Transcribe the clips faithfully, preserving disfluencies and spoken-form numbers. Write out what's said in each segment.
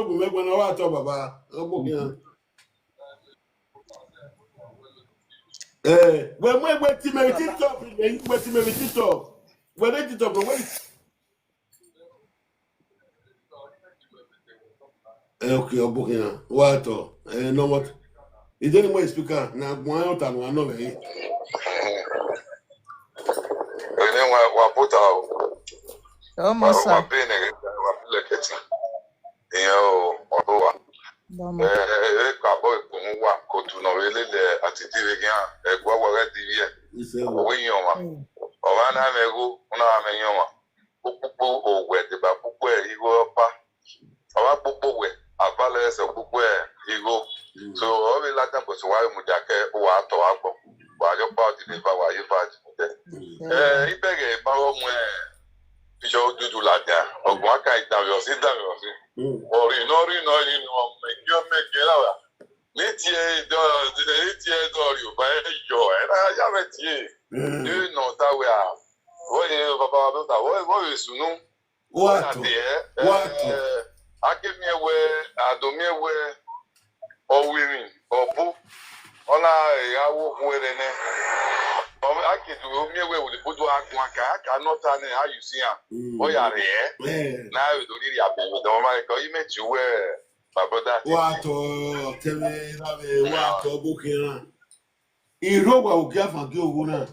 Mẹ wẹ na wa tọ baba. Ọ bu khian. Eh, wẹ mu egbe ti mẹ vbe TikTok, wẹ ti mẹ vbe TikTok. Wẹ ne TikTok wẹ. Eh, okay, ọ bu khian. Wa tọ. Eh, no what? Is there any more speaker? Na guan yo ta no anọ vbe. Ene wa wa put out. Ọmọ Wa sa. Wa be ne wa be like it. Iyo, ọdọ wa. Dọmọ. Eh, eh, ka bọ ikun wa ko tu nọ vbe lele ati ti vbe gian. Eh, gua wa ga di vie. Ise O wo. We yan wa. Mm. Ọ wa na me go, una me yan wa. Kpokpo owẹ deba kpokpo igho ọkpa. Ọ wa kpokpo owẹ, avalọ ẹse kpokpo igho. Mm. So, ọ vbe ladian bọsẹ wa mudia kẹ uwa tọ agbọn. Wa yọ kpa ọdin eva, wa ye eva ọdin. Mm. Eh, ibẹghe ba vbe mu ẹ, Bishop Odudu ladian, ọgbọn aka idanvbe ọse, idanvbe ọse. Mm. Ọrọre nọ, ọrọre nọ, mẹ gie, mẹ gie la wa. Ne tie dọ, ne tie dọ rhie oba ẹ yọ, ẹ na ya mwẹ tie. Mm. Ne nọ ta wẹ a, vọ ye baba wa dọta, vọ, vọ ye sunu. Wa Ọ na tọ, dẹ, wa tọ. Eh, a ke miẹn wẹ, a do miẹn wẹ, ọ ru emwi, ọ bo, ọ na gha wo okhuo ẹre nẹ. Ọ, a ke do miẹn wẹ, obodo a guan ka, a ka nọ ta nẹ, a use iran, Mm. ọ ya rhie. Eh. Na vbe do rhirhi abẹ vbe dọmọ ma, ka ọ yi mẹ tie uwẹ, my brother, Wa tete. Tọ, tẹmwẹ, ra vbe, wa Yeah. tọ, bo khian. Irhu owa ogiavan gie ogho na.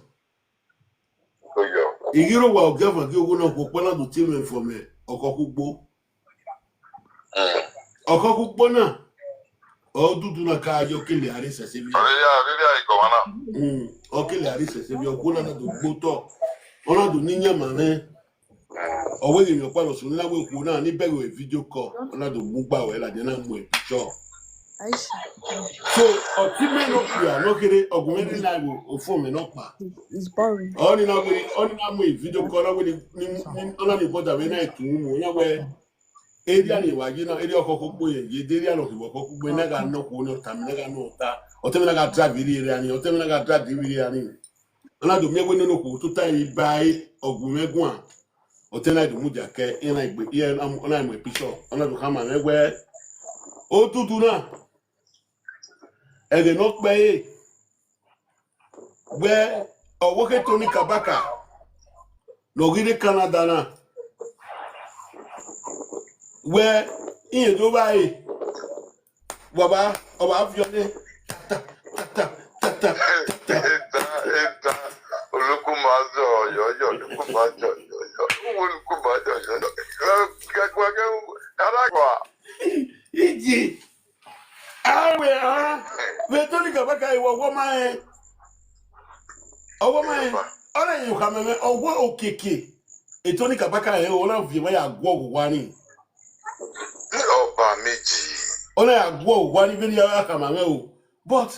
Oyo. I ghi rre owa ogiavan gie ogho na, okhuo ọkpa na do tie mwẹ fọ mẹ, ọkhọkhọ ugbo. Mm. Ọkhọkhọ ugbo na, ọ dudu na ka ye ọ kele a rre sẹsẹ vbe. Ọrịa, ọrịa, ikọmọ na. Mm, ọ kele a rre sẹsẹ vbe, okhuo na na do gbe otọ. Ọ na do ne iyẹn ma mwẹ. Ọ wẹ ghe emwi ọkpa ne ọ sunu na wẹ okhuo na ni bẹghe video call, ọ na do mu gba wẹ ladian na mu picture. Aisha. So, ọtẹn mẹ ne okpia ne ọ kherhe, ọ gu mwẹ rre na vbe ofo mwẹ nọkpa. It's boring. Ọ ni na wẹ, ọ ni na mu video call, ọ na wẹ ni, ni, ni, ọ na ni bọda vbe na etu mu, ọ na wẹ, area ni wa yi na, area ọkhọkhọ ugbo ye, ye de area nọ khin vbe ọkhọkhọ ugbo, na gha nọ okhuo ne ọ ta, na gha nọ ọta. Ọtẹn mwẹ na gha drive area ni, ọtẹn mwẹ na gha drive area ni. Ọ na do miẹn wẹ nene okhuo tota ẹre ba ẹre, ọ gu mwẹ guan. Ọtẹn na do mudia kẹ, iran na gbe, iran na mu, ọ na mu picture, ọ na do khama mwẹ wẹ, otutu na, ẹghẹ ne ọ kpẹre, wẹ, ọ wẹ khe Tony Kabaka, ne ọ ghi rre Canada na, wẹ, irẹn do vba ẹre, wa ba, ọ ba viọ nẹ, tata, tata, tata, tata. Eta, eta, olukuma zọ yọyọ, olukuma zọ yọyọ, olukuma zọ yọyọ. Kẹkẹ, kẹkẹ, ara gba. Iji, awe, a, vbe Tony Kabaka, iwọ, ọwọ ma rẹn. Ọwọ ma rẹn. Ọ na ye okha mẹ, ọwọ okiekie. E Tony Kabaka rẹn, ọ na viọ, wa ya guọ owa ni. Ọba meji. Ọ na ya guọ owa ni, vbene ya khama mwẹ o. But,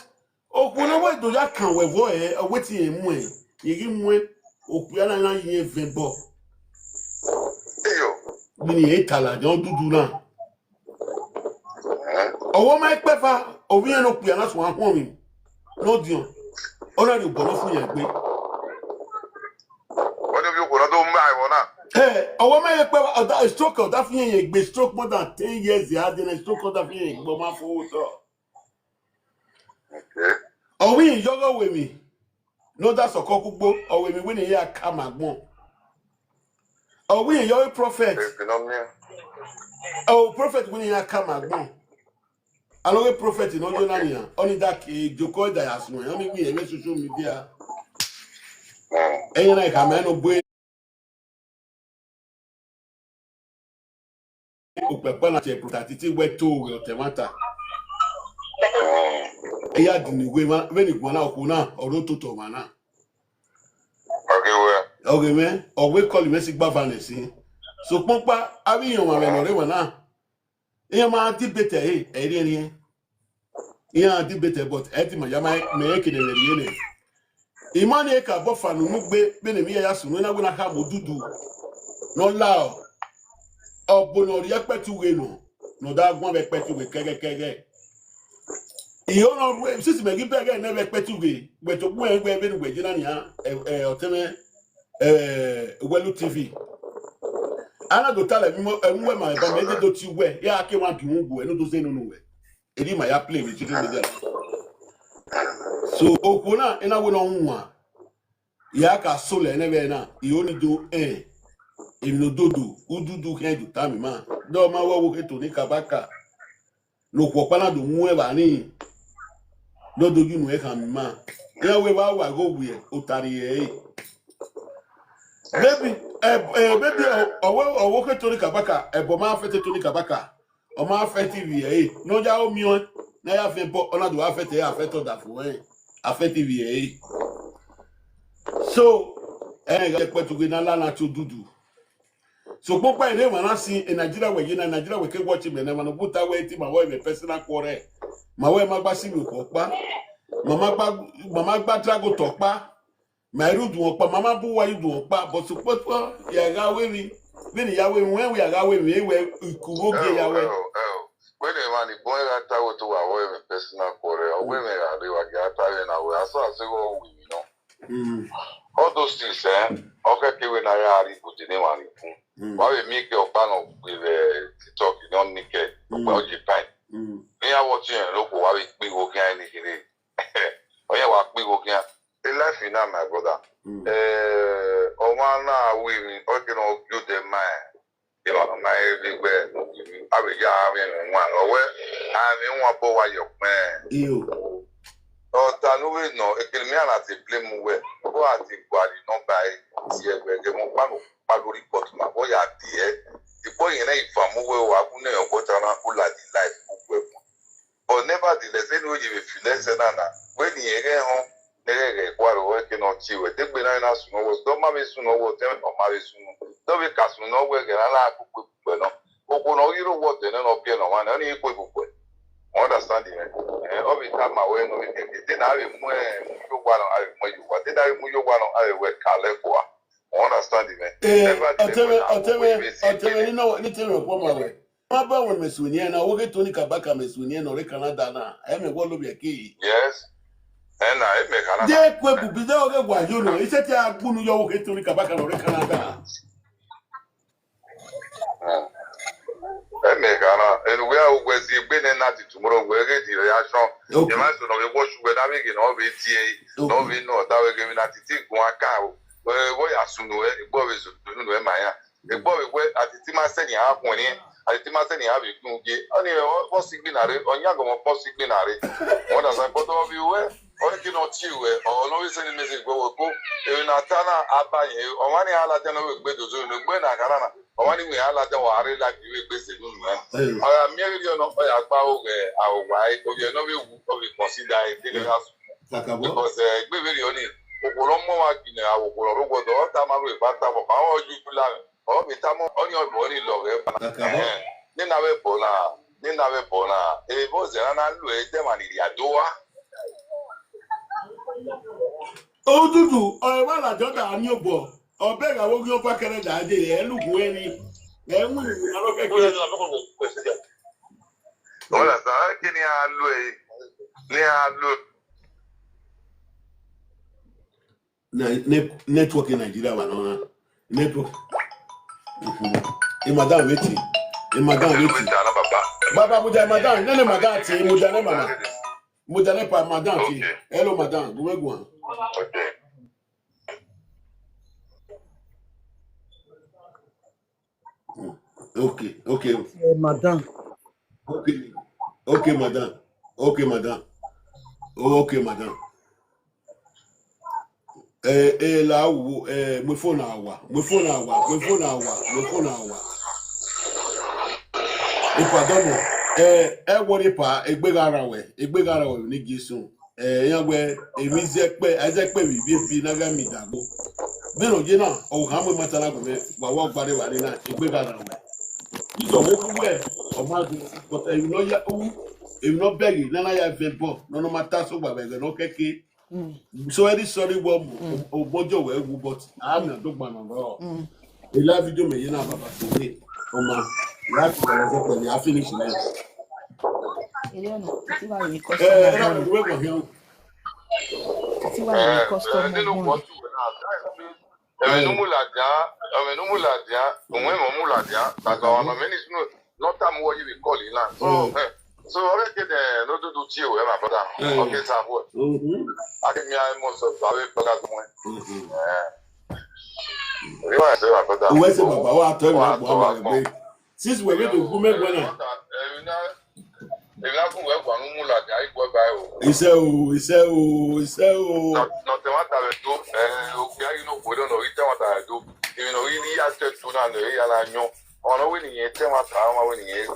okhuo na wẹ do ya kan wẹ vbọ ẹ, ọ wẹ te irẹn muẹn, irẹn ghi muẹn, okpia na na ye vẹn bọ. Iyo. Vbene irẹn ta ladian odudu na. Ọwọ ma kpẹfa, ovbi irẹn ne okpia na suẹn ahuọnmwi ne ọ diọn, ọ na rhie obọ ne ọ fu yan egbe. Ọ ni ovbi okhuo na do ma ẹmwẹ na. Ẹ, ọwọ ma ye kpẹfa, ọ da, stroke, ọ da fi yan egbe, stroke more than ten years, ya de na stroke, ọ da fi yan egbe, ọ ma fo otọ. Okay. Ọ wẹ irẹn yọghọ wẹ emwi, ne ọ da sẹ ọkọ kugbo, ọ wẹ emwi wẹ ne ya ka ma agbọn. Ọ wẹ irẹn yọghọ prophet. Economy. Ọ prophet wẹ ne ya ka ma agbọn. Alọ wẹ prophet ne ọ yọ na nian, ọ ni da ke jokọ da ya suẹn, ọ ni wẹ irẹn vbe social media. Mm. Ẹyẹn na ka ma ẹn obọ okpẹkpa na tie prota titi wẹ to wẹ ọtẹmwata. Eya di ni wẹ emwa, vbene I guan na okhuo na, ọ rre ototọ ọmwa na. Ọ ghe wẹ. Ọ ghe mwẹ, ọ wẹ call mwẹ si gba va nẹ si. Sokpan ọkpa, avbe iran ọmwa mwẹ ne ọ rre emwa na. Iran ma debate ẹre, ẹ i rhiẹnrhiẹn. Iran debate, but ẹ ti ma ya ma, mẹ rẹn kene ẹmwẹ rhie nẹ. I ma ni ka bọ fa ne unu gbe, vbene emwi ya ya sunu, na wẹ na khama odudu, ne ọ la ọ, ọ bo ne ọ rhie ẹkpẹti ughe nọ, ne ọ da guan vbe ẹkpẹti ughe kẹghẹkẹghẹ. Iyo ne ọ rue, since mẹ ghi bẹghe nẹ vbe ẹkpẹti ughe, wẹ tobọ uwẹ wẹ vbene uwẹ ye na nian, ẹ, ẹ, ọtẹn mwẹ, ẹ, Wẹlu T V. A na do ta lẹ, ẹmwẹ uwẹ ma ẹba mẹ, e do tie uwẹ, ya ke wa gie uhunmwu ẹ ne u do zẹ nunu wẹ. Eri ma ya play with social media. So, okhuo na, ena wẹ ne ọ wan, ya ka so lẹ nẹ vbe na, I ho ni do ẹn, emwi ne ododo, ududu khian do ta mi ma. Dọ ma wẹ wo khe Tony Kabaka. Ne okhuo ọkpa na do mu ẹn vba ni, ne ọ do ye unu ẹn khama ima. Iran wẹ vbe a wa igho wiẹ, ota rrie ẹre. Maybe, eh, eh, maybe ọ, ọ wẹ, ọ wẹ okhe Tony Kabaka, ẹbọ ma affect Tony Kabaka, ọ ma affect ivbi ẹre. Ne ọ ya ho miẹn ọẹn, ne a ya fian ẹbọ, ọ na do affect ẹre, affect ọdafẹn ẹre, affect ivbi ẹre. So, ẹ gha kpẹtughe ne a la na tie odudu. Sokpan ọkpa rre emwa na sin e Nigeria wẹ ye na, Nigeria wẹ ke watch mẹ ne emwa ne ọ bu ta wẹ te ima wẹ mẹ personal quarrel. Ma wẹ ma gba si vbe okhuo ọkpa. Ma ma gba, ma ma gba drag otọ ọkpa. Ma i rre udu ọkpa, ma ma bu uwa ye udu ọkpa, but sokpan ya gha wẹ emwi, vbene ya wẹ emwi, wẹ ya gha wẹ emwi, wẹ ikugho gie ya wẹ. Ẹo, ẹo, ẹo. Wẹ ne emwa ni bun ẹn gha ta wẹ te uwa wẹ mẹ personal quarrel, ọ wẹ mẹ gha rre wa gha ta wẹ na wẹ, asọ asẹ ghe ọ wu emwi nọ. Mm. All those things, eh, ọ khẹke wẹ ne a ya rri ibude ne emwa ni bun. Mm. Wa vbe miẹn ike ọkpa nọ gbe vbe TikTok ne ọ nike, ọkpa Mm. ọ ye fine. Mm. Ne iran vbe ọtiẹn rẹn ne okhuo wa vbe kpe igho khian ni kherhe. Ọ yẹn wa kpe igho khian. The life in that, my brother. Mm. Eh, ọmwa na wu emwi, ọ ke nọ gie odẹ ma ẹn. Emwa nọ ma rẹn vbe wẹ, a vbe ya mwẹ emwi wan, ọ wẹ, a mwẹ wan obọ wa ye ọkpẹn. Iyo. Ọ ta ne u vbe nọ, ekene mẹ iran na te blame uwẹ, ọ gha te gualọ nọmba ẹre, tie ẹgbẹe ẹghẹ mọ ọkpa nọ, ọkpa do report ma, ọ ya die. Ikpọ yẹn na ivan mu wẹ, wa gu ne ọgbọ ta na, u la the life, u gu ẹbun. But nevertheless, ene u ye vbe feel ẹsẹ na na, wẹ ne irẹn ghẹ họn, ne ghẹ ghẹ gualọ wẹ ke ne ọ tie wẹ, degbe na na sunu wẹ, dọ ma vbe sunu wẹ, ọtẹn ọ ma vbe sunu, dọ vbe ka sunu wẹ, ghẹ na na kpokpo egbugbe nọ. Okhuo ne ọ ghi rre owa ọdẹ nẹ ne ọ biẹ ne ọmwa nẹ, ọnii kue bubẹ. U understand mwẹ? Eh, ọ vbe tama wẹ ne ọ vbe kẹkẹ, de ne a vbe mu ẹ, mu ye owa nọ, a vbe mu ẹ ye owa. De ne a vbe mu ye owa nọ, a vbe wẹ ka lẹ fua. U understand mwẹ? Eh, Nevertheless, ọtẹn mwẹ, wẹ na ọtẹn mu mwẹ, wẹ vbe si ọtẹn mwẹ, kene. Ne ọ, ne te mwẹ kpọ ma wẹ. Ma ba wẹ mẹ sunu ẹn na, wo ke Tony Kabaka mẹ sunu ẹn ne ọ rre Canada na. Ẹ mẹ wọ lo vbe ẹke. Yes. Ẹ na, ẹ mẹ Canada. De kue bubi de ọ ghe wa yo nọ. Ise te a gbunu yọ wo ke Tony Kabaka ne ọ rre Canada. Ẹ mẹ gha na, ẹne uwẹ a ru wẹ zẹ egbe nẹ na ti tomorrow wẹ ghe the reaction. Okay. Emwa eso ne ọ vbe watch wẹ na vbe ghe ne ọ vbe tie, ne ọ Okay. vbe nọ, da wẹ ghe emwi na titi guan ka o. Wẹ, wẹ ya sunu ẹ, egbe ọ vbe sunu ẹ ma ya. Egbe ọ vbe wẹ, a titi ma sẹ ne iran khuẹnniẹn, a titi ma sẹ ne iran vbe gbun gie. Ọnii, ọ, ọ si gbinna rre, ọ yan gọmọ kpọ si gbinna rre. Wẹ na sa kpọtọ vbe wẹ, ọ ke ne ọ tie wẹ, ọ ne ọ vbe send message wẹ wẹ ko, emwi na ta na, a ba yẹn, ọmwa ni a ladian ne ọ vbe gbe do zo, ne egbe na kha na na. Ọmwa ni wẹ a ladian wa rre like vbe egbe sẹ unu ẹ. Mm. Ọ ya miẹn vberriọ nọ, ọ ya gba aro ghẹ aro wa ẹ, ovbi ẹre ne ọ vbe wu, ọ vbe consider ẹ, deghẹ Mm. gha su. Kakabọ. Because, eh, egbe vberriọ ni, okhuo ne ọ mu ọmwa gie ne aro okhuo ne ọ rre owa ọdọ, ọ tama aro eva ta, papa, ọ ju la mwẹ, ọ vbe tama ọnii ọ bọ ni lọghẹ. Kakabọ. Eh, ne na vbe bọ na, ne na vbe bọ na, evbọzẹ na na lu ẹdẹ mwa ni rhia do wa. Odudu, ọ ẹ wa ladian da miẹn obọ, ọ bẹghe avbe oghian ọkpa kẹrẹ da dee, ẹ lughu ẹre, ẹ winna arọ kẹkẹ. Ọla sa, ẹ ke ne iran lu ẹre, ne iran lu. Ne, ne, network in Nigeria wa nọ na. Network. Mhm. E madam vbe tie. E madam vbe tie. Baba, mudia e madam, nene e madam tie, mudia ne mama. Mudia ne pa madam tie. Okay. Hello, madam. Gu mwẹ guan. Okay. Mm. Okay, okay. Eh, madam. Okay, okay, madam. Okay, madam. Okay, madam. Eh, eh, la wo, eh, mu phone na wa, mu phone na wa, mu phone na wa, mu phone na wa. Ipa dọmọ, eh, ẹ wọrọ ipa, egbe gha ra wẹ, egbe gha ra wẹ ne Jesu. Eh, iran wẹ, emwi zẹ kpẹ, a zẹ kpẹ vbe ivbi efi na gha miẹn idagbo. Vbene ọ ye na, ọ gha mu emata na gu mwẹ, wa wa gba rre evbare na, egbe gha ra wẹ. Isọ wo khu wẹ, ọ ma gu, but emwi ne ọ ya, u, emwi ne ọ bẹghe, ne a na ya vẹ bọ, ne ọ ma ta so gba vbe ẹghẹ ne ọ kẹke. Mm. So very sorry, wo, mm, o, o, ogbọjọ wẹ wu, but a na do gba na rọ. Mm. E live video mẹ ye na baba so we. Ọma, ya ti bẹrẹ sẹ pẹlẹ, a finish now. Ẹ yọ nọ, titi wa vbe Eh, customer ẹ na bọ. Wẹ wẹ hian. Titi wa vbe Eh, customer eh, nínú bọ. Pọtù wẹ na, Ẹmwẹ ne u mu ladian, ẹmwẹ ne u mu ladian, uwẹ ẹmwẹ u mu ladian, tata ọmwa mẹ ni sunu, nọ tama uwẹ ye vbe call na. So, eh, so, ọ vbe ke dẹ ne odudu tie wẹ, my brother. Ọ ke sa vbọ. A ke miẹn ẹmwẹ sẹ vbe brother tu wẹ. Eh. Uwẹ sẹ, my brother. Uwẹ sẹ, baba, wa tọ ẹmwẹ agbọn, ama vbe. Since wẹ vbe do gu mẹ guan na. Emwi na gu wẹ guan ne u mu ladian, a i gu ẹe ba ẹre o. Isẹ o, isẹ o, isẹ o. Nọ, nọ te ẹmwata vbe do, eh, okpia ghi ne okhuo do ne ọ ghi te ẹmwata vbe do. Emwi ne ọ ghi ya te ẹtu na ne ọ ya na yọn. Ọmwa ne ọ wẹ ne irẹn te ẹmwata, ọmwa wẹ ne irẹn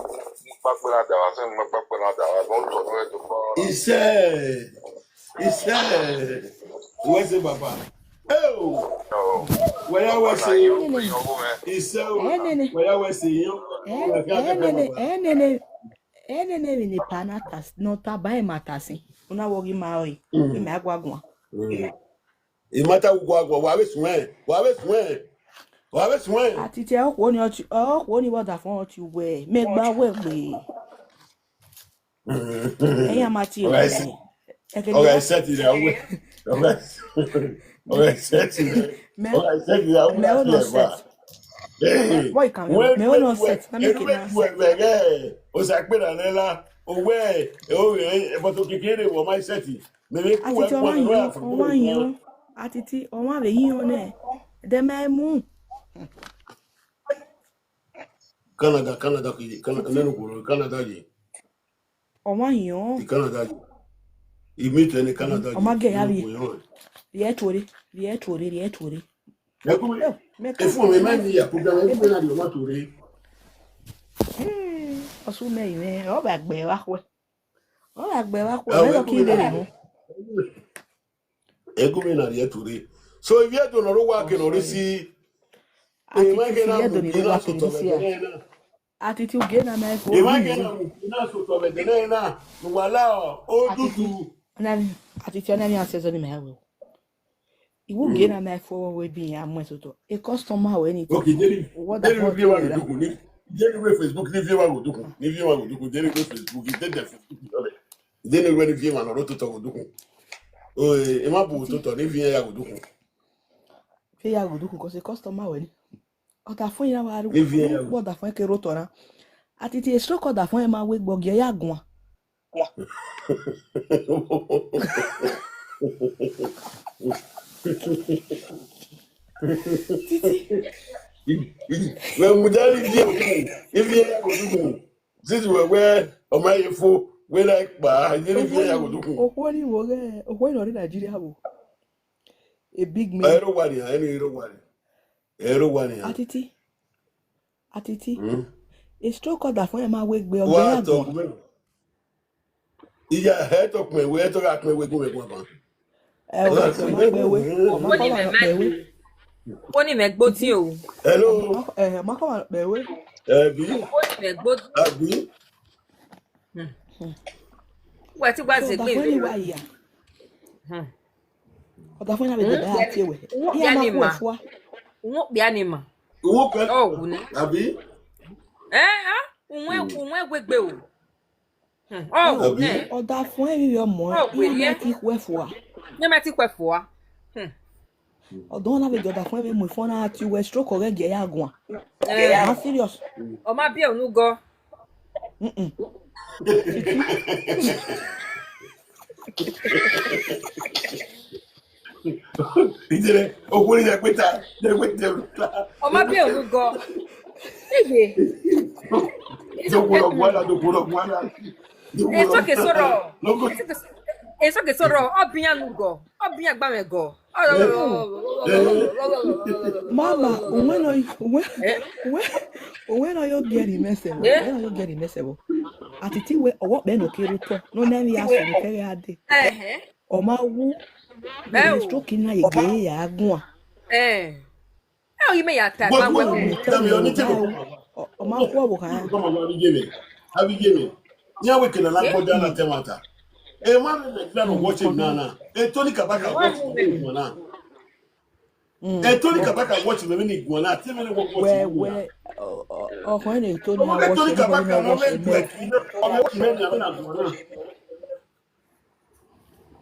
mu kpakpe na da vbe asọn, mu kpakpe na da vbe asọn, otọ ne ọ rẹ do kpọ. Isẹ, isẹ, uwẹ sẹ, baba. Eo, wẹ ya wẹ sẹ yo. Isẹ o, wẹ ya wẹ sẹ yo. Ẹnene, ẹnene, ẹnene vbe ne pa na ta, ne ọ ta ba ẹmwata sin. Una wẹ ọ ghi ma ọre, vbe mẹ a gua guan. Imata wu gua guan, wa vbe suẹn, wa vbe suẹn, wa vbe suẹn. Atiti, okhuo ni ọti, okhuo ni vbe ọdafọn ọti wẹ, mẹ gba wẹ gbe. Ẹyan ma tie. Ọ gha set ire awẹ. Ọ gha set ire. Ọ gha set ire awẹ. Mẹ ọ nọ set. Hey, why you come? Mẹ ọ nọ set. Na make it nice. Wẹ gẹ, o sa kpe na nẹ la. O wẹ, o wẹ, but o keke re wọ ma set. Mẹ vbe ku wẹ. Atiti, ọmwa hiọn, ọmwa hiọn. Atiti, ọmwa vbe hiọn nẹ. Dẹ mẹ mu. Canada, Canada, Canada, Canada ye. Ọmwa hiọn. Canada ye. Imi tẹ ne Canada ye. Ọma gẹ ya vbe. Rhie tuorre, rhie tuorre, rhie tuorre. Efu mẹ ma ni ya program, efu mẹ na di ọma tuorre. Hmm, ọsẹ mẹ ivẹ, ọ ba gbe vbe akhuẹ. Ọ ba gbe vbe akhuẹ, mẹ lọ ki rere nọ. Egu mwẹ na rhie tuorre. So, ivbi Ẹdo ne ọ rre uwa ke ne ọ rre si. Atiti, ivbi Ẹdo ne ọ rre uwa ke ne ọ rre si a. Atiti, ugie na ma fo. Emwa ke na mu na sotọ vbe ẹdẹ na, ne uwa la odudu. Atiti, ọna ni a sẹ zọ ni mẹ ya wẹ. Iwu gie na ma fo wẹ bi ya mu ẹsotọ. E customer wẹ ni. Okay, Jerry, Jerry, we view wa dudu ni. Jerry, we Facebook, ni view wa dudu. Ni view wa dudu. Jerry, we Facebook, ni view wa dudu. Oe, emwa bu ototọ, ne ivbi iran ya gho dukhun. Iran ya gho dukhun, cause customer wẹ ni. Ọdafẹn iran wa ru, ne ivbi iran ya gho. Ọdafẹn ke rre otọ na. Atiti stroke ọdafẹn ma wẹ gbe ọ gie ya guan. Titi. Wẹ mudia ivbi iran, ivbi iran ya gho dukhun. Since wẹ wẹ ọ ma ye fo, wẹ na kpa, ye ne ivbi iran ya gho dukhun. Okhuo ni vbo ghe, okhuo ni ọ rre Nigeria vbo. A big man. Ẹ i rre owa nian, ẹ i rre owa nian. Ẹ i rre owa nian. Atiti. Atiti. Hmm? A stroke ọdafẹn ma wẹ gbe ọ gie ya guan. Iya, ẹ tọ kpẹn wẹ, ẹ tọ gha kpẹn wẹ gun wẹ guan ban. Ẹ wẹ, ọ ma kpẹ wẹ, ọ ma kọ ma kpẹ wẹ. Oni mẹ gbo tin o. Hello. Ẹ ma kọ ma kpẹ wẹ. Ẹbi. Oni mẹ gbo. Abi. Wẹ ti gba zegbe. Ọdafẹn ni wa ya. Ọdafẹn na vbe deba ya tie wẹ. Iya ma khuẹ fua. Uwọ kpia ni ma. Uwọ kpia. Ọ wu nẹ. Abi. Ẹ a, uwẹ uwẹ wegbe o. Ọ wu nẹ. Ọdafẹn vbe ọmọ ẹ, ọ wu nẹ. Iya ma ti khuẹ fua. Iya ma ti khuẹ fua. Ọdọ na vbe gie ọdafẹn vbe mu ifọn na tie wẹ stroke ọghẹ gie ya guan. Ẹ. Ma serious. Ọ ma biẹ unu gọ. Mm-mm. Ìjẹrẹ, okùnrin yẹn pé ta, yẹn pé tẹ ta. Ọ ma biẹ unu gọ. Eye. Dòkun lọ gun ala, dòkun lọ gun ala. Èso kè sọ̀rọ̀. Èso kè, èso kè sọ̀rọ̀. Ọ biẹ unu gọ. Ọ biẹ gba mwẹ gọ. Mama, uwẹ nọ, uwẹ, uwẹ, uwẹ nọ yo giẹrẹ imẹ sẹ vbọ, uwẹ nọ yo giẹrẹ imẹ sẹ vbọ. Atiti wẹ, ọwọ kpẹ nọ kere otọ, nọ nẹ vbe ya sẹ vbe kẹghe a dee. Ọ ma wu, stroke na ye gbe ya guan. Ẹ, ọ ghi mẹ ya ta ẹgba wẹ. Ọ ma khuọ vbe okhan. Iran wẹ kene na gbọdia na tẹ ẹmwata. Emwa vbe Nigeria nọ watch na na. Etoni Kabaka watch na. Etoni Kabaka watch na, vbene guan na, te vbene watch na. Wẹ, wẹ, ọkhọn ne Etoni watch na, vbene watch na.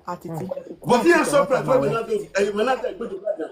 Atiti. But iran surprise why they not do, eh, when I take good to brother.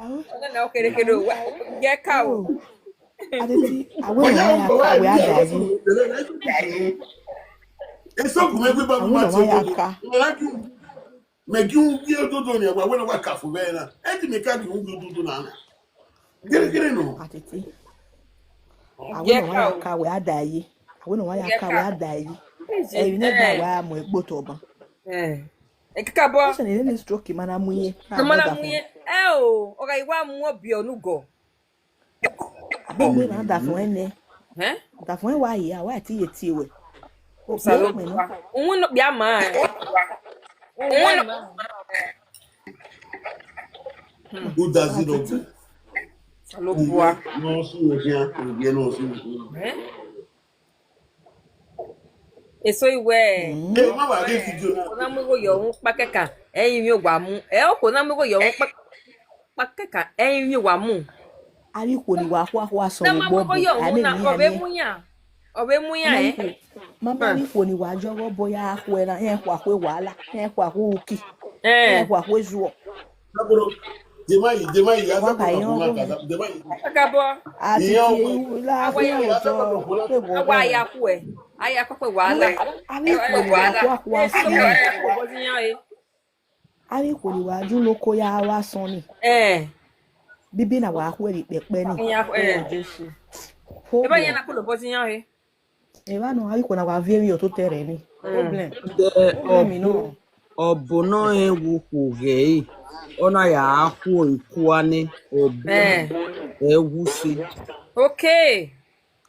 Ọna na kherekhere wa, ye ka o. Adeti, a wẹ ne a ya ka wẹ a da yi. Eso gu mwẹ gbe ba mu ma tie ododo. Mẹ na gi, mẹ gi u gie ododo ni, wa wẹ ne wa ka fo vbe na. Edi mẹ ka gi u gie ododo na na. Gere gere nọ. Atiti. Awe nọ wa ya ka wẹ a da yi. Awe nọ wa ya ka wẹ a da yi. Ẹi ne da wa mu egbe otọ ban. Eh. Ekaka bọ. Ẹsẹ ne ne stroke ma na mu ye. Na ma na mu ye. Ẹ o, ọ ga wa mu obi ọnu gọ. Abọ wẹ na da fun ẹnẹ. Eh? Da fun ẹnẹ wa ye, a wa ti ye tie wẹ. Osalobua. Òun no kpia ma. Òun no. Who does it not? Salobua. No, see you again. You know, see you. Eh? Eso iwẹ. Ẹ ma wa ghe video. Okhuo na mu igho ye ọmwa kpakẹkan, ẹ i rinmwian owa mu. Ẹ okhuo na mu igho ye ọmwa kpa-, kpakẹkan, ẹ i rinmwian owa mu. Avbe ikhuo ni wa khua khua sọn vbe obọ, a na mu igho ye ọmwa na, ọ vbe mu iran. Ọ vbe mu iran, eh? Ma ma ni ikhuo ni wa jọ ghe obọ ya khue na, iran khua khue wahala, iran khua khue uki, iran khua khue zuọ. Dema yi, dema yi, a ta kọkọ na kaza, dema yi. Kakabọ. A ti tie la fi otọ. Awa ya khue, a ya khue wahala. Avbe ikhuo ni wa khua khua sọn. Avbe ikhuo ni wa ju noko ya wa sọn ni. Eh. Bibi na wa khue vbe ikpẹkpẹ ni. Iya khue. Jesu. Eba yan na kolo bọ ti yan he. Evba nọ, avbe ikhuo na wa viọ emwi ye ototọ ẹre ni. Problem. Problem nọ. Ọbo ne ọ rẹn vbe okhuo ghẹ ẹre, ọ na ya khuo ikua nẹ, ọbo ẹ wu se. Okay.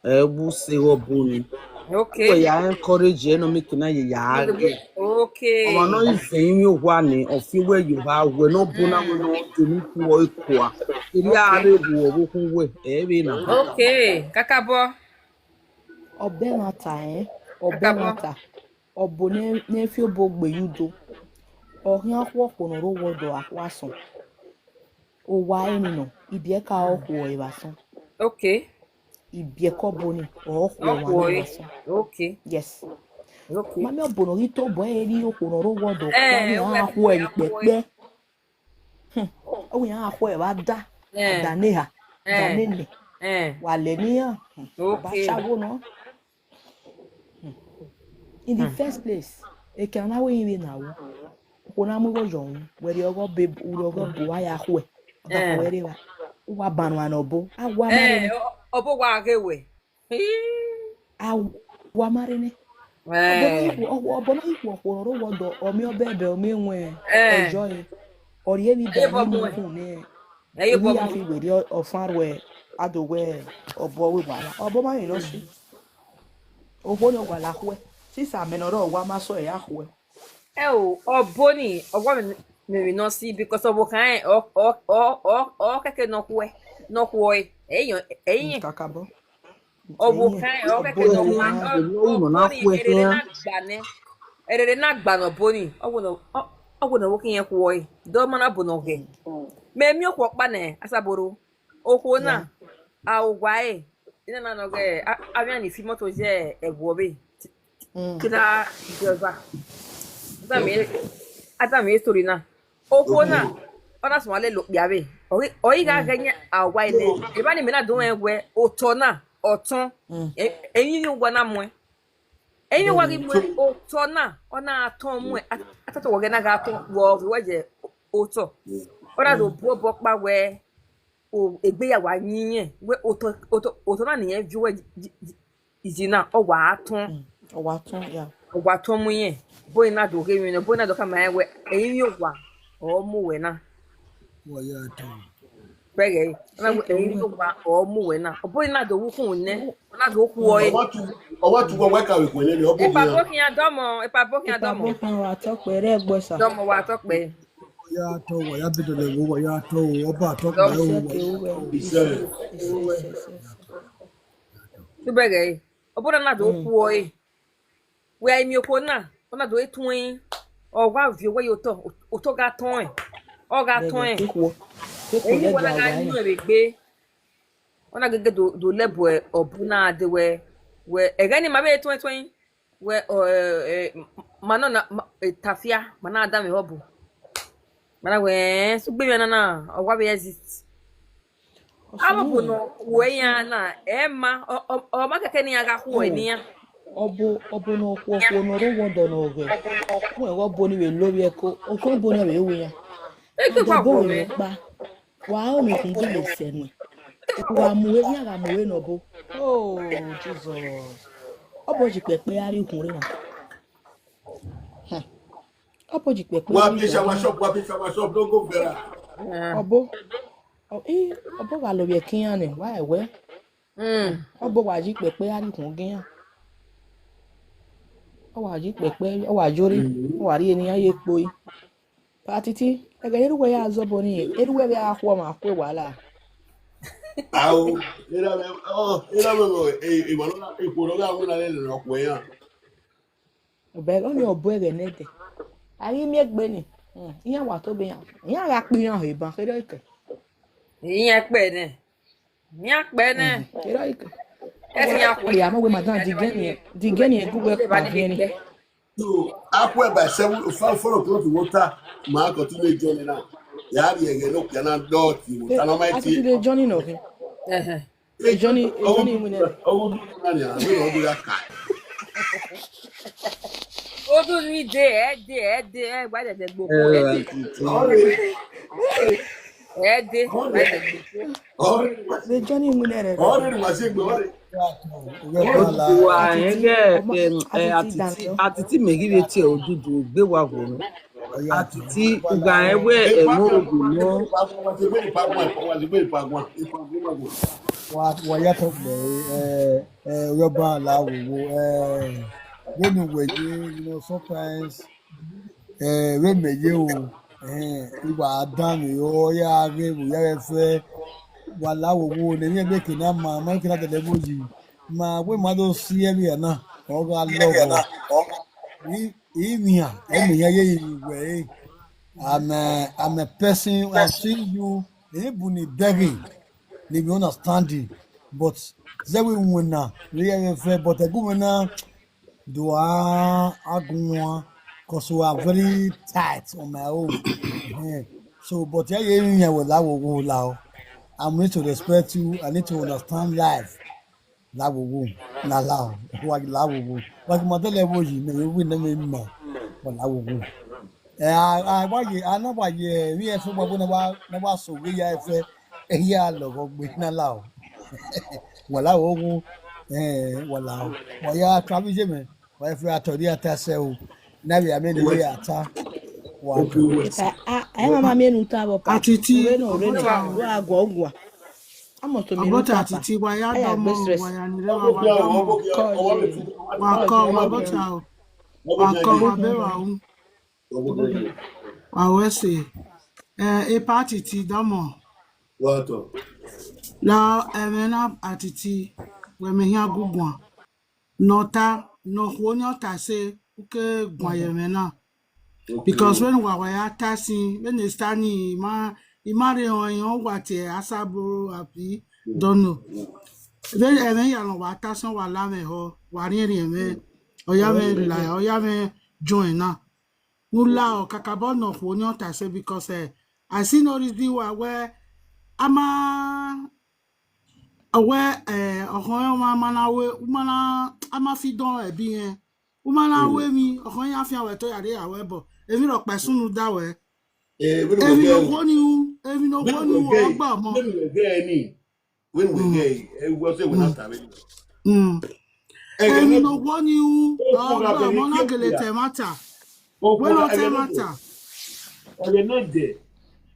Ẹ wu se ọbo ni. Okay. Wẹ ya encourage ẹ nọ, make na ye ya ghe. Okay. Ọmwa ne ọ i vẹ emwi owa ni, ọ fi wẹ ye owa wẹ ne ọbo na wẹ ne ọ dẹ ne ikhuo ikua. Erriọ a rre vbe ọvbokhan wẹ, ẹ vbe na. Okay, kakabọ. Ọbẹ ẹmwata, ẹn, ọbẹ ẹmwata. Ọbo ne, ne fi obọ gbe ye udo. Ọ khian khu okhuo ne ọ rre owa ọdọ a khua sọn. Owa ẹre ni nọ, ibiẹka ọrọre ọ khuo evba sọn. Okay. Ibiẹka ọbo ni, ọ khuo owa ni evba sọn. Okay. Yes. Okay. Ma miẹn ọbo ne ọ ghi tobọ ẹre rhie okhuo ne ọ rre owa ọdọ, ọ khian khu ẹre ikpẹkpẹ. Hmm. Ọ wẹ iran gha khu ẹre vbe ada, ada ne eha, ada ne enẹ. Wa lẹ ne iran, hmm, ọ ba cha wo nọ. Hmm. In the first place, ekian na wẹ iran vbe na ru. Okhuo na mu igho yọ ru, wẹ rhie ọghe ọbo, u rhie ọghe ọbo, a ya khuẹ. Ọ da khuẹ rre evba. U wa banọ anẹ ọbo, a wa ma rre nẹ. Ọbo wa ghe wẹ. A wa ma rre nẹ. Ọbo na ghi khuẹ, ọbo na ghi khuẹ okhuo ne ọ rre owa ọdọ, ọ miẹn ọbẹbẹ, ọ miẹn ẹwẹn, ọ yọ ẹre. Ọ rhie emwi da ne mu khu nẹ. Ẹ i ya fi werriẹ ọfan ruẹ, a do wẹ ọbo wẹ wahala. Ọbo ma rẹn nọ si. Okhuo ni ọ wa la khuẹ. Sisa amẹ ne ọ rrọọ wa ma sẹ ọre ya khuẹ. Ẹ o, ọbo ni, ọbo mwẹ emwi nọ si, because ọvbokhan rẹn, ọ, ọ, ọ, ọ, ọ kẹkẹ ne ọ khuẹ, ne ọ khuẹ ọre, ẹ i yan, ẹ i yan. Kakabọ. Ọvbokhan rẹn, ọ kẹkẹ ne ọ khuẹ, ọ, ọbo ni, erere na gba nẹ, erere na gba ne ọbo ni, ọ wẹ ne, ọ, ọ wẹ ne ọvbokhan irẹn khuẹ ọre, de ọ ma na bo ne ọ ghẹ. Mẹ miẹn okhuo ọkpa nẹ, Asaboro. Okhuo na, a owa ẹre, enana nọ ghe, a, avbe iran ni fi imọto ye ẹvbo ọvbe, kida driver. Adam, Adam story na. Okhuo na, ọ na suẹn lele okpia vbe. Ọ ghi, ọ ghi gha ghẹ yan a owa ẹre nẹ. Eva ni mẹ na do rẹn wẹ, otọ na, ọ tọn. Emwi ni owa na muẹn. Emwi wa ghi mu otọ na, ọ na tọn mu, a, a ta tọ wẹ ghẹ na gha tọn, wẹ ọ ghi wẹ ye otọ. Ọ na do bu obọ kpa wẹ, o, egbe ya wa yin irẹn, wẹ otọ, otọ, otọ na ne irẹn viọ wẹ yi, yi, yi na, ọ wa tọn. Mm, ọ wa tọn, yeah. Ọ wa tọn mu irẹn. Ọbo na do ghe emwi nẹ, ọbo na do khama rẹn wẹ, emwi owa, ọ mu wẹ na. Wa ya tọn. Bẹghe, ọ na wẹ, emwi owa, ọ mu wẹ na. Ọbo na do wu khun nẹ, ọ na do khu ọre. Ọ wa tu, ọ wa tu wa wa ka vbe khuẹ nẹ, ọbo Epa ghi ya. Bo khian dọmọ, epa bo khian dọmọ. Epa bo khian wa tọ kpẹ rẹ ẹgbẹ sa. Dọmọ wa tọ kpẹ. Wa ya tọ, wa ya bẹdẹ lẹ wo, wa ya tọ o, ọba tọ kpẹ o, wa ya tọ o. Isẹ. Isẹ, isẹ, isẹ, isẹ. Tubẹghe, ọbo na na do khu ọre. Wẹ a miẹn okhuo na, ọ na do tuẹn, ọ wa viọ wẹ ye otọ, otọ gha tọn ẹn, ọ gha tọn ẹn. Emwi wa na gha yin ẹre gbe, ọ na gege do, do lẹbọ ọbu na dee wẹ, wẹ, ẹghẹ ni ma vbe tuẹn tuẹn, wẹ, ọ, ẹ, ẹ, ma nọ na, ma, ẹ, tafia, ma na danmwehọ ọbu. Ma na wẹ, ẹ, sẹ ugbẹn na na, ọ wa vbe exist. Avbe ọbo ne ọ khuẹ iran na, ẹ ma, ọ, ọ, ọ ma kẹkẹ ne iran gha khuẹ ne iran. Ọbo, ọbo ne okhuo okhuo ne ọ rre owa ọdọ ne ọ ghẹ. Wẹ ọbo ni vbe lovbiẹ ẹko, okhuo ọbo ne vbe ru iran. Ẹdẹ ọbo vbe kpa. Wa ọnii khun gele sẹ nuẹn. Wa mu vbe, iran gha mu vbe ne ọbo. Oh, Jesus. Ọbo yi kpẹkpẹ a rrie ukhunmwu na. Hmm. Ọbo yi kpẹkpẹ a rrie ukhunmwu. Wa be shower shop, wa be shower shop, don't go vera. Ọbo, ọ, i, ọbo gha lovbiẹ ẹko iran nẹ, wa ẹwẹ. Mm. Ọbo wa yi kpẹkpẹ a rrie ukhunmwu iran. Ọ wa yi kpẹkpẹ, ọ wa yore, ọ wa rhie ne iran ye kpo i. Patiti, ẹghẹ ne erha uwẹ ya zẹ ọbo nii, erha uwẹ vbe a khu ọmwa kue wala. Ao, erha mwẹ, ọ, erha mwẹ, e, e, emwa ne ọ gha, ikhuo ne ọ gha winna nene ne ọ khuẹ iran. Bẹghe ọnii ọbo ẹghẹ nẹdẹ. A ghi miẹn egbe ni, hmm, iran wa tobọ iran, iran gha kpe iran he ban, kherhe ọke. Iran kpe nẹ. Iran kpe nẹ. Hmm, kherhe ọke. Ẹse iran khuẹ. Ọmọ wẹ madam, the girl ni, the girl ni gu wẹ kpa viẹn ni. So, akhuẹ by seven, four, four o'clock water, ma continue journey now. Ya rhie ẹghẹ ne okpia na dọt, water na ma tie. Atiti, the journey nọ khin. Ẹhẹn. The journey, the journey winner. Ọghudu na ni, a wẹ ọghudu ya ka. Odu ni de, ẹ de, ẹ de, ẹ wa dẹdẹ gboko. Ẹ de, wa dẹdẹ gboko. The journey winner rẹ. Ọrẹ ni wa se gbe ọrẹ. Wa ẹghẹ, em, eh, Atiti, Atiti mẹ ghi vbe tie Odudu egbe wa vbo nọ. Atiti, u gha rẹn wẹ ẹmwẹ ogo nọ. Wa, wa ya talk about, eh, eh, Oyọba la wowo, eh, vbene uwẹ ye, you know, sometimes, eh, vbe mẹ ye o, eh, I wa danmwehọ, ọ ya ghe vbe, ọ ya ghe fẹ, wa la wowo, ne emwi ẹgbẹe ke na ma, ma ke na dẹdẹ vbo yi, ma wẹ ma do si ẹvbo na, ọ gha lọghọ. I, I wian, ẹmwẹ hia ye yi wẹ, eh, I'm a, I'm a person, I see you, even in begging. They will understand you. But they will win now. They have a fair, but a good winner. Do I, I go on, 'cause we are very tight on my own. Eh, so, but yeah, yeah, yeah, well, I will go now. I need to respect you. I need to understand life. La wowo, na la o, wa la wowo. Wa ghi ma dẹlẹ vbo yi, mẹ vbe wẹ ne mẹ ma, wa la wowo. Ẹ, a, a wa ye, a na wa ye, vbe ẹfe wa na wa, na wa so ghe ya ẹfe, ehia lọghọ gbe na la o. Wa la wowo, eh, wa la o. Wa ya ta vbe iye mẹ, wa ẹfe a tọ rhie a ta sẹ o. Na vbe a mẹ ne ya ta. Wa ta. Ẹ ma ma miẹn ne u ta vbe ọka. Atiti, ure nọ, ure nọ, wa gua, gua. Ọbọta Atiti, wa ya dọmọ, wa ya ni rre, wa dọmọ. Wa kọ, wa bọta o. Wa kọ, wa bẹvba ru. Wa wẹ ẹse. Eh, epa Atiti dọmọ. La ẹmwẹ na Atiti, wẹ mẹ hian gu guan. Ne ọ ta, ne okhuo ni ọ ta ẹse, u ke guan ye ẹmwẹ na. Because vbene uwa wa ya ta sin, vbene Esther ni, I ma, I ma rẹn ọnrẹn, ọ wa tie Asaboro abi dọnọ. Vbe ẹmwẹ hia ne ọ wa ta sin, ọ wa la mwẹ họ, wa rhiẹnrhiẹn mwẹ, ọ ya mwẹ la, ọ ya mwẹ join na. Ne u la ọ kakabọ ne okhuo ni ọ ta ẹse, because, eh, I see no reason why wẹ a ma Ọ wẹ, eh, ọkhọn ọmwa ma na ru, u ma na, a ma fi dọn ẹbe irẹn. U ma na ru emwi, ọkhọn iran fian wẹ to ya rre ya ru ẹbọ. Emwi rhọkpa sunu da wẹ. Emwi ne okhuo ni ru, emwi ne okhuo ni ru, ọ gba ọmọ. Vbene wẹ ghẹ ni, vbene wẹ ghẹ, ẹ wẹ ọsẹ wẹ na ta vbene. Mm. Emwi ne okhuo ni ru, ọ gba ọmọ na gele ta ẹmwata. Wẹ ne ọ ta ẹmwata. Ẹghẹ ne dẹ,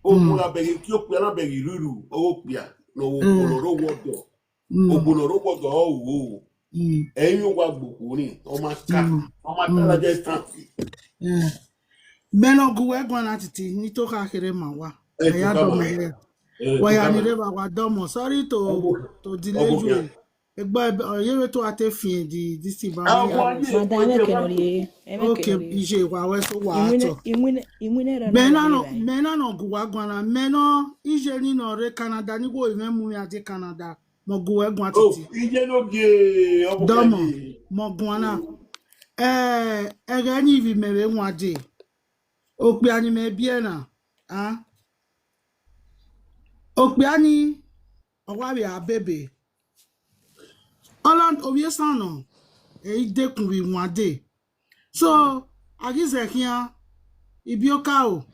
okhuo na bẹghe, ki okpia na bẹghe ruru, ọ ghe okpia ne okhuo ne ọ rre owa ọdọ. Okhuo ne ọ rre owa ọdọ, ọ ru. Ẹ i re owa gbe okhuo ni, ọ ma ka, ọ ma ka ladian instance. Mẹ ne ọ gu wẹ guan na titi, ne I to kha kherhe ma wa. Ẹ ya dọmọ rẹ. Wa ya ni rre vbe wa dọmọ. Sorry to, to delay you. Egbe ọ ye vbe to a te fian di this thing ba. Madam, ẹ kẹ nọ rhie, ẹ kẹ nọ rhie. Okay, iye wa wẹ so wa tọ. Iwinna, iwinna rẹ. Mẹ na nọ, mẹ na nọ gu wa guan na, mẹ nọ iye ni nọ rre Canada, ni wo mwẹ mu mwẹ a die Canada, mọ gu wẹ guan titi. Iye no gie ọmọ. Dọmọ, mọ guan na. Eh, ẹghẹ ni ivbi mẹ vbe wan dee. Okpia ni mẹ biẹ na, a? Okpia ni, ọ wa vbe a bebe. Ọla ovbi esan nọ. ẹ i dekun vbe iwande. So, a ghi zẹ khian, ibiokaro,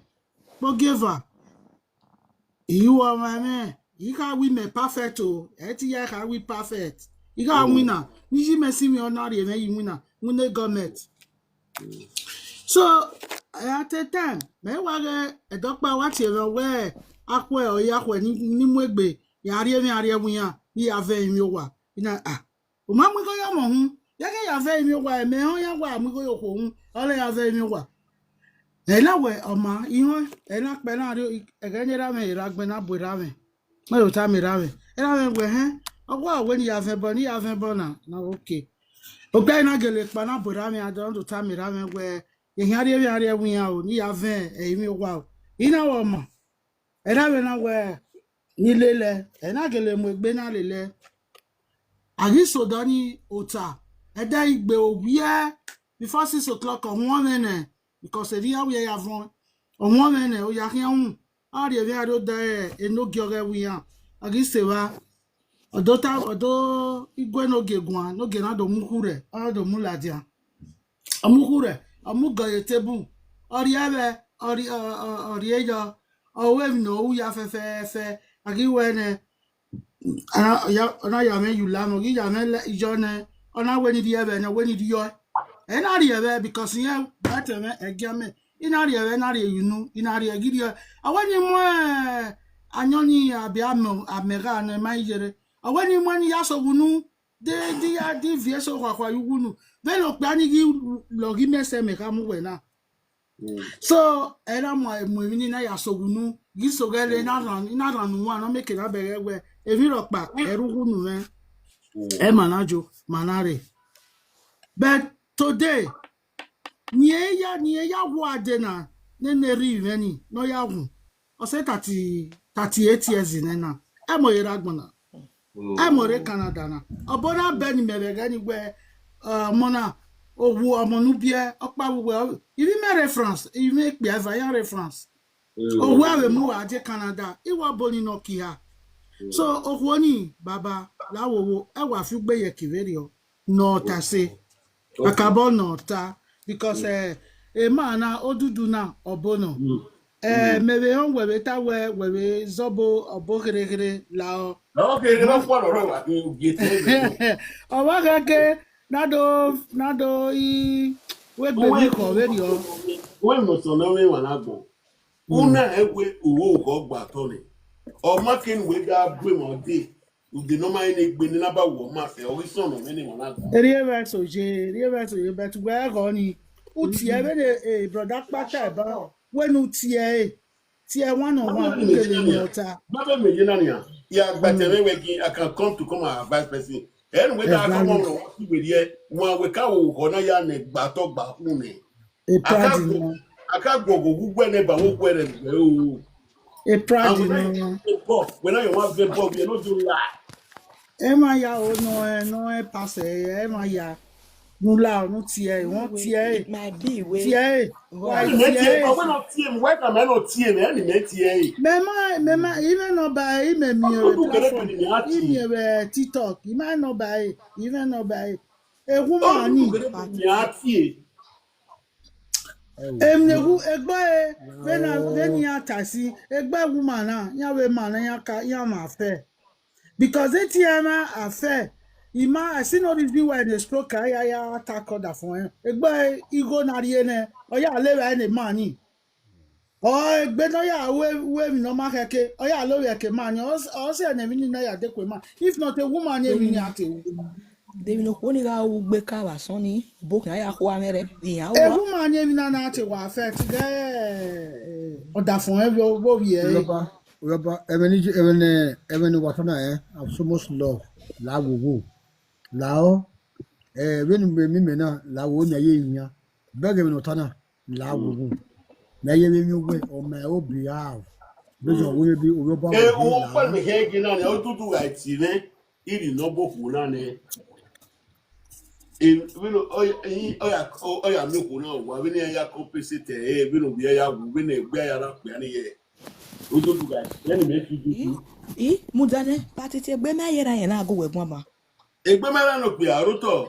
kpogieva, I ru ọmwa ẹmwẹ, I kha wẹ imẹ perfect o, ẹ i te ya kha wẹ perfect. I gha winna, ne iye mẹ sinmwi ọ na rhie mwẹ ye iwinna, winna government. So, at a time, mẹ wa ghe ẹdẹ ọkpa wa tie mwẹ wẹ akhuẹ ọ ya khuẹ ni, ni mu egbe, ya rhie mwẹ, a rhie ẹwu iran, ne I ya vẹ emwi owa. I na, ah, u ma mu igho ye ọmọ uhunmwu, ya ghe ya vẹ emwi owa, mẹ họn ya wa mu igho ye okhuo uhunmwu, ọ lẹ ya vẹ emwi owa. Ẹ na wẹ ọma, ihọn, ẹ na kpẹ na rrie, ẹghẹ ne erha mwẹ, erha agbọn na bu erha mwẹ. Mẹ do tama erha mwẹ, erha mwẹ wẹ, hẹn, ọ wa wẹ ne I ya vẹ ẹbọ, ne I ya vẹ ẹbọ na, na okay. Okpia na gele kpa na bu erha mwẹ, a do tama erha mwẹ wẹ, ehia rhie mwẹ, a rhie ẹwu iran o, ne I ya vẹ emwi owa o. I na wẹ ọma, erha mwẹ na wẹ, ne I lele, ẹ na gele mu egbe na lele. A ghi sẹ odọ ni ota, ẹdẹ igbe owiẹ, before six o'clock, ọ huọn mwẹ nẹ, because erriọ iran wẹ ya vuọn, ọ huọn mwẹ nẹ, ọ ya khian ru, a rhie mwẹ, a rhie odẹ enogie ọghẹ ẹwu iran, a ghi sẹ evba, ọ do ta, ọ do igue enogie guan, enogie na do mu ukhu rẹ, ọ do mu ladian. Ọ mu ukhu rẹ, ọ mu gọ ye table, ọ rhie ẹvhẹ, ọ rhie, ọ, ọ, ọ rhie yọ, ọ ru emwi ne ọ ru ya fẹfẹfẹ, a ghi wẹ nẹ, a na ya, ọ na ya mwẹ ye ula mwẹ, ọ ghi ya mwẹ yọ nẹ, ọ na wẹ ne I rhie ẹvhẹ nẹ, wẹ ne I rhie ọe. Ẹ na rhie ẹvhẹ because irẹn ba tẹ mwẹ ẹgiamẹ, I na rhie ẹvhẹ, na rhie ye unu, I na rhie ghi rhie ọe. Ọ wẹ ne I mu ayọn ni abi amẹ, amẹ gha nẹ ma i yerre. Ọ wẹ ne I mu ẹn ne I ya sẹ owa unu, de, de I ya, de I viọ eso khuakhua ye uwu unu. Vbene okpia ni ghi lọghe imẹ sẹ mẹ kha mu wẹ na. So, ẹ na mu, mu emwi ni na ya sẹ owa unu, ghi sẹ oghẹ re, I na rhan, I na rhan ne uwan, ne ọ mieke na bẹghe wẹ, emwi rhọkpa, ẹ rre uwu unu mwẹ. Ẹ ma na jo, ma na rre. But today, ne irẹn ya, ne irẹn ya wu a dee na, nene erha mwẹ ni, ne ọ ya wu. Ọ sẹ thirty, thirty-eight years nẹ na. Ẹ mọ erha agbọn na. Ẹ mọ rre Canada na. Ọbo na bẹ ne imẹ vbe ẹghẹ ni wẹ, eh, ọmọ na, owu ọmọ ne u biẹ, ọkpa vbe uwẹ, ivbi mẹ rre France, ivbi mẹ kpia eva ya rre France. Owu a vbe mu uwa die Canada, I wa bọ ni nọ kiha. So, okhuo ni, baba, la wowo, ẹ wa fi ugbe ye ẹki vberriọ, ne ọ ta ẹse. Akabọ ne ọ ta, because, eh, emwa na, odudu na, ọbo nọ. Eh, mẹ vbe họn wẹ vbe ta wẹ, wẹ vbe zẹ ọbo, ọbo kherhe kherhe lahọ. Okay, ne ọ khuọrọ rẹ wa ke ugie te. Ọ wa ghẹ ke, na do, na do i, wẹ gbe vbe ikọ vberriọ. Wẹ mẹ ọsọ ne ọ mwẹ emwa na agbọn. Una ẹ wẹ oro oghọ gba tọ nẹ. Ọ ma ke ne uwẹ da bu emwa dee. Ude ne ọ ma rẹn egbe ne na ba wọ ma fẹ, ọ ghi sọnnọ mwẹ ne emwa na agbọn. Erriọ ẹmwẹ so ye, erriọ ẹmwẹ so ye, but wẹ ghọ ni. U tie vbene, eh, brother Kpata eba, wẹ ne u tie ẹre. Tie one on one, u kele ne ọ ta. Baba mẹ ye na nian. Ya gba tẹ mwẹ wẹ gin, I can come to come and advise person. Ẹ nu wẹ da come on, ọ ti wẹ riẹ, wan wẹ ka wo oghọ na ya nẹ gba tọ gba khu nẹ. E pride nọ. A ka guọghọ uwẹ nẹ ba wo guẹ rẹ vbe o. E pride nọ. Wẹ na yọ wa vẹ bọ, we no do lie. Emwa ya o nọ ẹ, nọ ẹ pastor, emwa ya. Nu la, nu tie ẹre, wọ́n tie ẹre. Tie ẹre. Why tie ẹre? Ọwẹ nọ tie mi, why can I not tie mi? Ẹni mẹ tie ẹre. Mẹ ma, mẹ ma, even nọ ba ẹre, mẹ miẹn vbe platform, I miẹn vbe TikTok, I ma nọ ba ẹre, even nọ ba ẹre. Ewu ma ni. Emwi ne ewu egbe ẹre, vbene, vbene iran ta ẹse, egbe woman na, iran vbe ma na, iran ka, iran ma fẹ. Because they tie ma afẹ, I ma, I see no reason why in a stroke I ya, ya attack other for him. Egbe igho na rhie nẹ, ọ ya levba ne ma ni. Ọ egbe ne ọ ya ru emwi ne ọ ma khẹke, ọ ya lovbiẹ ke ma ni, ọ sẹ ne emwi ni na ya dekue ma. If not, a woman ni emwi ni a te ru. De emwi ne okhuo ni gha ru ugbe ka vbe asọn ni, obọ khian ya khua mwẹ rẹ, iran ru. A woman ni emwi na na te wa affect gẹ ọdafọn ẹvbo vbe ovbi ẹre. Rọba, rọba, ẹmwẹ ni, ẹmwẹ ne, ẹmwẹ ne wa ta na, eh, have so much love, la wowo, la ọ, eh, vbene imẹ na, la wowo ne a ye yan, bẹghe ẹmwẹ ne ọ ta na. La wowo. Mẹ ye vbe miẹn uwẹ on my own behalf. Bẹghe wẹ bi ovbi ọba. Eh, wẹ o kpẹlẹ mẹ hẹ gin na nẹ, odudu gha tie mwẹ, I rhie ne ọ bu okhuo na nẹ. Eh, vbene ọ ya, ọ ya, ọ ya miẹn okhuo na wa, vbene iran ya compensate ẹre, vbene ovbi ẹre ya wu, vbene egbe ya na kpia ni yẹ. Odudu gha tie mwẹ, ne mẹ fi dudu. I, I, mudia nẹ, patiti egbe mẹ ye ra yẹn na gu wẹ guan ba. Egbe mẹ ra nọ kpia, rotọ.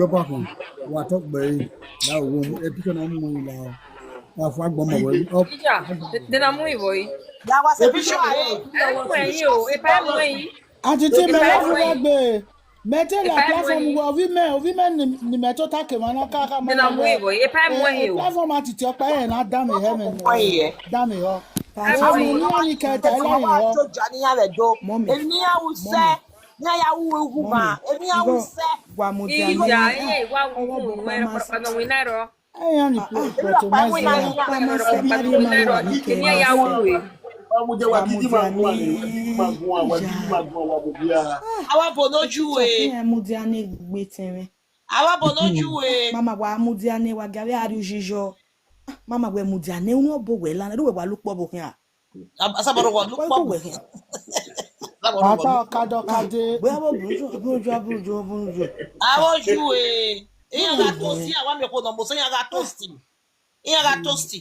yọ pa kun. Wa tọ gbe yi. Da wo mu, e picture na mu yi la. Wa fu agbọn ma wẹ. Ọ, Ija, de na mu ivo yi. Ya wa se picture. E mu yi o, e pa mu yi. Aunty T, mẹ love you gbe. Mẹ te la platform wẹ, ovbi mẹ, ovbi mẹ ni, ni mẹ tota ke mwa na ka ka ma. De na mu ivo yi, e pa mu yi o. Platform Aunty T ọkpa ẹre na da mẹ hẹ mẹ. Ọ ye. Da mẹ họ. Aunty T, ni a ni kẹta, e la ni họ. Joja ni ya vbe do. Mommy. Eni a u sẹ, ni a ya wu wu ma. Eni a u sẹ. Wa mu dia ni. Ija, e wa wu wu, e pa no wi na ro. Ẹ ya ni pray for to ma zẹ ya. Wa mu dia ni. Awa bo ne oju ue. Ẹ mu dia ni gbe tẹmwẹ. Awa bo ne oju ue. Mama, wa mu dia ni, wa gia vbe a rrie uyi yọ. Mama, wẹ mu dia ni, unu ọbo wẹ la, ne wẹ wa lukpọ bo khian. Asabọrọ wa lukpọ bo khian. Ata ọkadọ kade. Wẹ abo brujo, brujo, brujo, brujo. Awa oju ue. Iran gha toast, iran wa miẹn okhuo ne ọ mose, iran gha toast. Iran gha toast.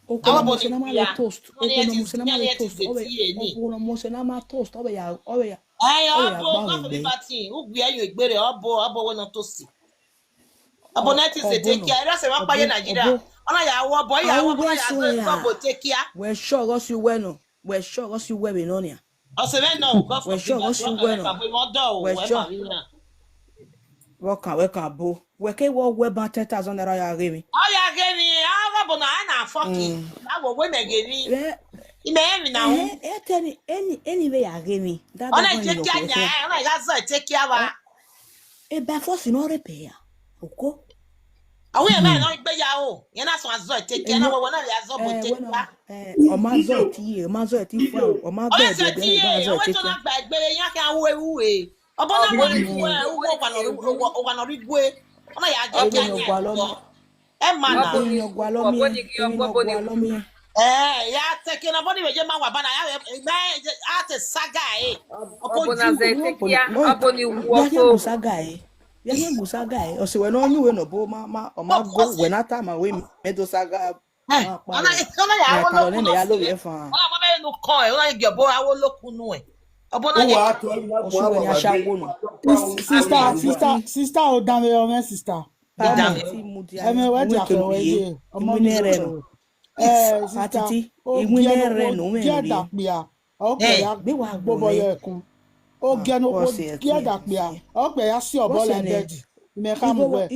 Okhuo ne ọ mose na ma vbe toast. Okhuo ne ọ mose na ma vbe toast. Ọ vbe, okhuo ne ọ mose na ma toast. Ọ vbe ya, ọ vbe ya. Ẹ, ọ vbe ya ọbo, gba ọ vbe vbe batin. Ugbia yo egbere, ọbo, ọbo wẹ ne ọ toast. Ọbo na ti se take care. Erha sẹ vbe ọkpa ye Nigeria. Ọ na ya wọ ọbo, ya wọ ọbo, ya zẹ ọbo take care. Wẹ sure ghe ọ si uwẹ nọ. Wẹ sure ghe ọ si uwẹ vbe nọ nia. Ọ sẹ vbe nọ, God forbid. Wẹ sure ghe ọ si uwẹ nọ. Wẹ sure. Vbe ọkan, wẹ kan bo. Wẹ ke wọ wẹ ban ten thousand naira ya ghe emwi. Ọ ya ghe emwi, a gha bo na, a na fuck it. A wo wẹ mẹ ghe emwi. Imẹ emwi na ru. Ẹ, ẹ te ni, eni, eni vbe ya ghe emwi. Ọ na je kia nia, ọ na gha zọ take care wa. E by force nọ rhe pẹ ya. Oko. Awu yẹn mẹ nọ gbe ya o. Yẹn na sọn azọ take care, na wẹ wẹ na vbe azọ bo take care. Ọ ma zọ ẹtin ye, ọ ma zọ ẹtin fua, ọ ma zọ ẹtin fua. Ọ wẹ to na gba egbe, iran khian ru eru re. Ọbọ na wẹ ru ẹ, uwa nọ ru, uwa nọ ru igue. Ọ na ya je kia nia. Ẹ ma na. Ọbọ ni ghi, ọbọ ni ghi. Ẹ, ya take care, ọbọ ni vbe je ma wa ba na, ya vbe, a te saga e. Ọbọ na zẹ take care, ọbọ ni wu ọfo. Ya ye gu saga e. Ọ sẹ wẹ ne ọ yin uwẹ ne ọbo ma, ma, ọ ma go, wẹ na tama wẹ mẹ do saga. Eh, ọna, ọna ya aro lo kun nọ si. Ọna ma mẹ nu kọn ẹ, ọna ye gie ọbo aro lo kun nuẹn. Ọbo na ye. Uwa to na Ọsu wẹ ne a sha wo nọ. Sister, sister, sister, o danmwehọ mwẹ, sister. Danmwehọ. Ẹmwẹ wẹ dia khẹ wẹ ye, ọmọ mi rẹ nọ. Eh, sister, patiti, o iwinna rẹ nọ mwẹ gie da kpia. Ọ kpẹ ya gbobọ ye ẹkun. Ogie ne okhuo gie da kpia, ọ kpẹ ya si ọbọ la bed. Mẹ khama wẹ,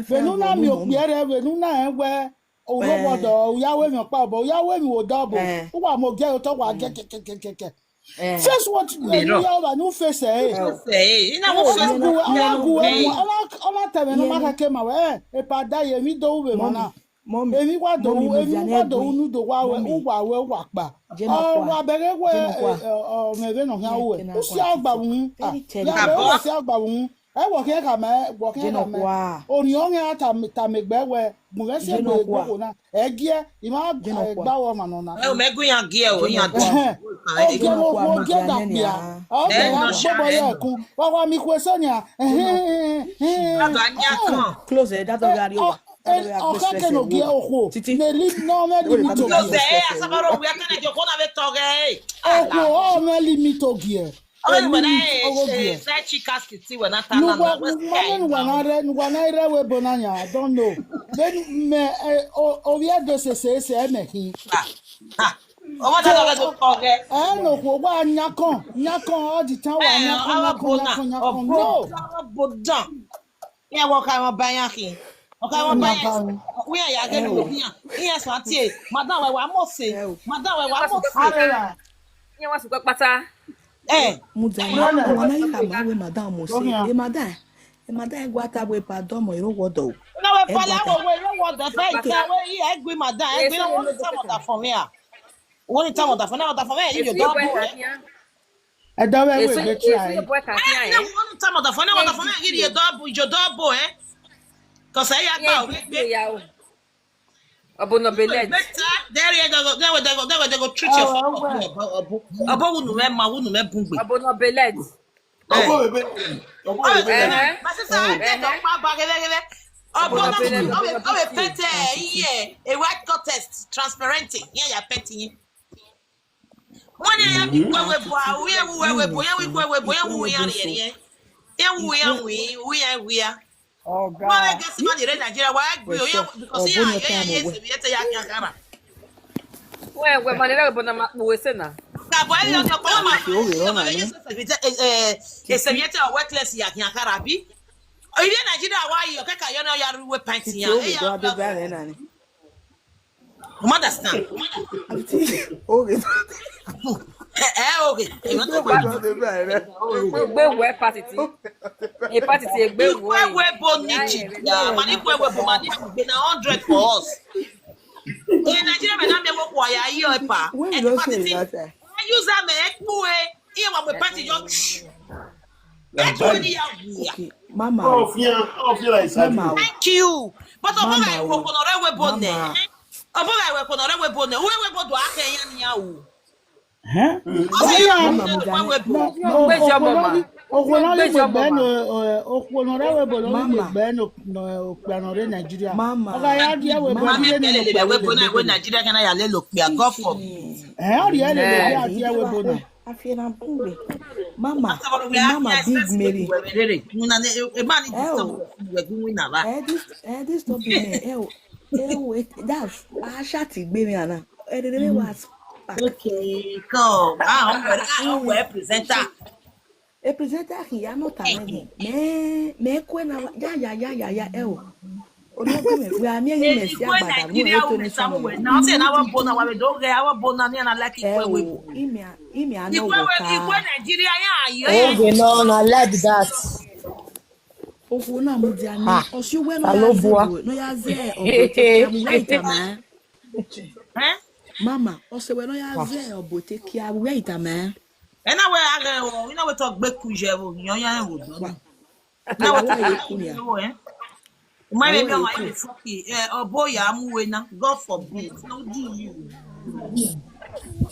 vbene u na miẹn okpia rẹ, vbene u na rẹn wẹ, u rre ọwọdọ, u ya ru emwi ọkpa obọ, u ya ru emwi vbe odẹ obọ, u wa mu ogie ye otọ, wa gie kẹkẹkẹkẹ. Face what you, u ya ru evba ne u face ẹre. Ọ na gu wẹ, ọ na gu wẹ mu, ọ na, ọ na ta ẹmwẹ ne ọ ma khẹke ma wẹ, eh, epa da ye, emwi do ru vbe emwa na. Emwi wa do ru, emwi wa do ru ne u do wa wẹ, u wa wẹ, u wa kpa. Ọ wa bẹghe wẹ, eh, ọ mwẹ vbene ọ khian ru wẹ. U si a gba vbe uhunmwu. Ah, ya vbe wẹ si a gba vbe uhunmwu. Ẹ wọ khian khama, wọ khian khama. Orhiọn khian tama, tama egbe wẹ, gun mwẹ si egbe egbe okhuo na. Ẹ gie, I ma, eh, gba wẹ ọmwa nọ na. Ẹ, mẹ gu iran gie o, iran do. Ẹhẹn. Ogie ne okhuo gie da kpia. Ọ kpẹ ya gbobọ ye ẹkun. Wa wa mi khu eso nia. Ẹhẹn, ẹhẹn. Close ẹ, da dọghe a rrie owa. Ọ khẹke ne ogie okhuo. Titi. Ne li, ne ọ mwẹ limit ogie. Close ẹ, asabaro wi akẹnẹ jọ kona vbe tọghe. Okhuo, ọ mwẹ limit ogie. Ọ wẹ na, eh, eh, side chicas kiti wẹ na ta na. Nuwa, nuwa ne nuwa na rre, nuwa na rre ẹvbo ebo na yan, I don't know. Then mẹ, eh, o, ovbi Ẹdo sese, sese, ẹ mẹ khin. Ah, ah. Ọmọ ta lọ vbe do kọ ghẹ. Ẹ ne okhuo wa nyakọn, nyakọn, all the time wa nyakọn, nyakọn, nyakọn, nyakọn. No. Ọbo dan. Iran wẹ ọ kha mwẹ ọba iran khin. Ọ kha mwẹ ọba iran. Wẹ iran ya ghe vbe iran. Iran suẹn tie. Madam wẹ wa mose. Madam wẹ wa mose. Iran wa sukọ kpata. Eh. Mudia, ọmwa na ghi khama wẹ madam mose. E madam, e madam gua ta wẹ ba dọmọ ero wọdọ o. Na wẹ ba la wẹ ero wọdọ, fa ita wẹ i ẹgui madam, ẹgui na wẹ ta mọta fọn mẹ a. Wẹ ni ta mọta fọn, na mọta fọn mẹ, i yo dọ bu. Ẹdọ vbe ẹvbo egbe try. Wẹ ni ta mọta fọn, na mọta fọn mẹ, i yo dọ bu, i yo dọ bu, eh. Cause ẹ ya gba o gbe. Ọbo nọ beled. Better, there you go, there we go, there we go, treat your food. Ọbo, ọbo, ọbo, wunu mẹ ma, wunu mẹ bungbe. Ọbo nọ beled. Ọbo bebe, ọbo bebe. My sister, I take up my bag, gele, gele. Ọbo nọ beled. Ọbo, ọbo pete, yeah, a white contest, transparent, yeah, ya pete. Wani ya mi kue we bo, a, uye wu we bo, ya wi kue we bo, ya wu ya ri ri. Ya wu ya wi, wi ya wi ya. Ọga. Wani gesi ma dire Nigeria, wa gbe o ya, because ya, ya, ya, ya, ya, ya, ya, ya. Wẹ, wẹ, ma ni rẹ ẹvbo na ma kpo ẹse na. Ka bo ẹre ọjọ kọ ma. Ẹse viete o worthless ya khian khara bi. Ivie Nigeria wa yi, o ke ka yo na ya ru we pint ya. Titi o ghe do a be ba rẹ na ni. You understand? Titi o ghe. Eh, eh, okay. Titi o ghe do a be ba rẹ na. Egbe wẹ party ti. E party ti egbe wẹ. Ikue we bo ni ji. Ma ni kue we bo ma ni gbe na hundred for us. In Nigeria, me na me wo kwa ya yi o pa. Where we don say that? Use am e kue. Iye wa me party yo. E kue ni ya wu ya. Okay, mama. Oh, fear, oh, fear like that. Mama. Thank you. But ọbọ gha ẹvbo kpọnọ rẹ wẹ bo nẹ. Ọbọ gha ẹvbo kpọnọ rẹ wẹ bo nẹ. Uwẹ wẹ bo do a kẹ yan ni ya wu. Huh? Mama, mama, mama. Okhuo nọ rre wẹ bo nẹ, okhuo nọ rre wẹ bo nẹ, okpia nọ rre Nigeria. Mama. Ọ gha ya die wẹ bo nẹ, okpia wẹ bo nẹ. Nigeria can I lele okpia, God forbid. Eh, ọ rhie lele okpia die wẹ bo nẹ. Afiena bungbe. Mama, mama, Big Mary. Una ne, e, e man need to stop with you, we do win na. Eh, this, eh, this stop me. Eh, oh, eh, oh, eh, that's, I shot it, baby, Anna. Eh, the, the, the was. Okay, come. Ah, I'm ready. Ah, I'm well presenter. E presenter khin ya nọ ta mwẹ ni. Mẹ, mẹ kue na wa, ya, ya, ya, ya, ya, eh, oh. Orhiọn gu mwẹ, wẹ a miẹn ghi mẹ si agbada mu ẹre to ni sọmọ. Na ọ sẹ na wa bo na wa vbe do ghe, a wa bo na ni ana like ikue we. Imi a, imi a nọ wọ ta. Ikue Nigeria ya ayo. Oge nọ na like that. Okhuo na mudia ni, ọ si uwẹ ne ọ ya zẹ, ne ọ ya zẹ ọbo te kia mu wẹ itama. Eh? Mama, ọ sẹ wẹ ne ọ ya zẹ ọbo te kia mu wẹ itama. Ena wẹ a ghẹ o, ina wẹ tọ gbe ku ye vbe oyan yan vbe odọ na. Na wẹ tọ gbe ku ye vbe, eh? Uma me mi ọmwa ye fuck, eh, ọbo ya mu wẹ na. God forbid. No do you.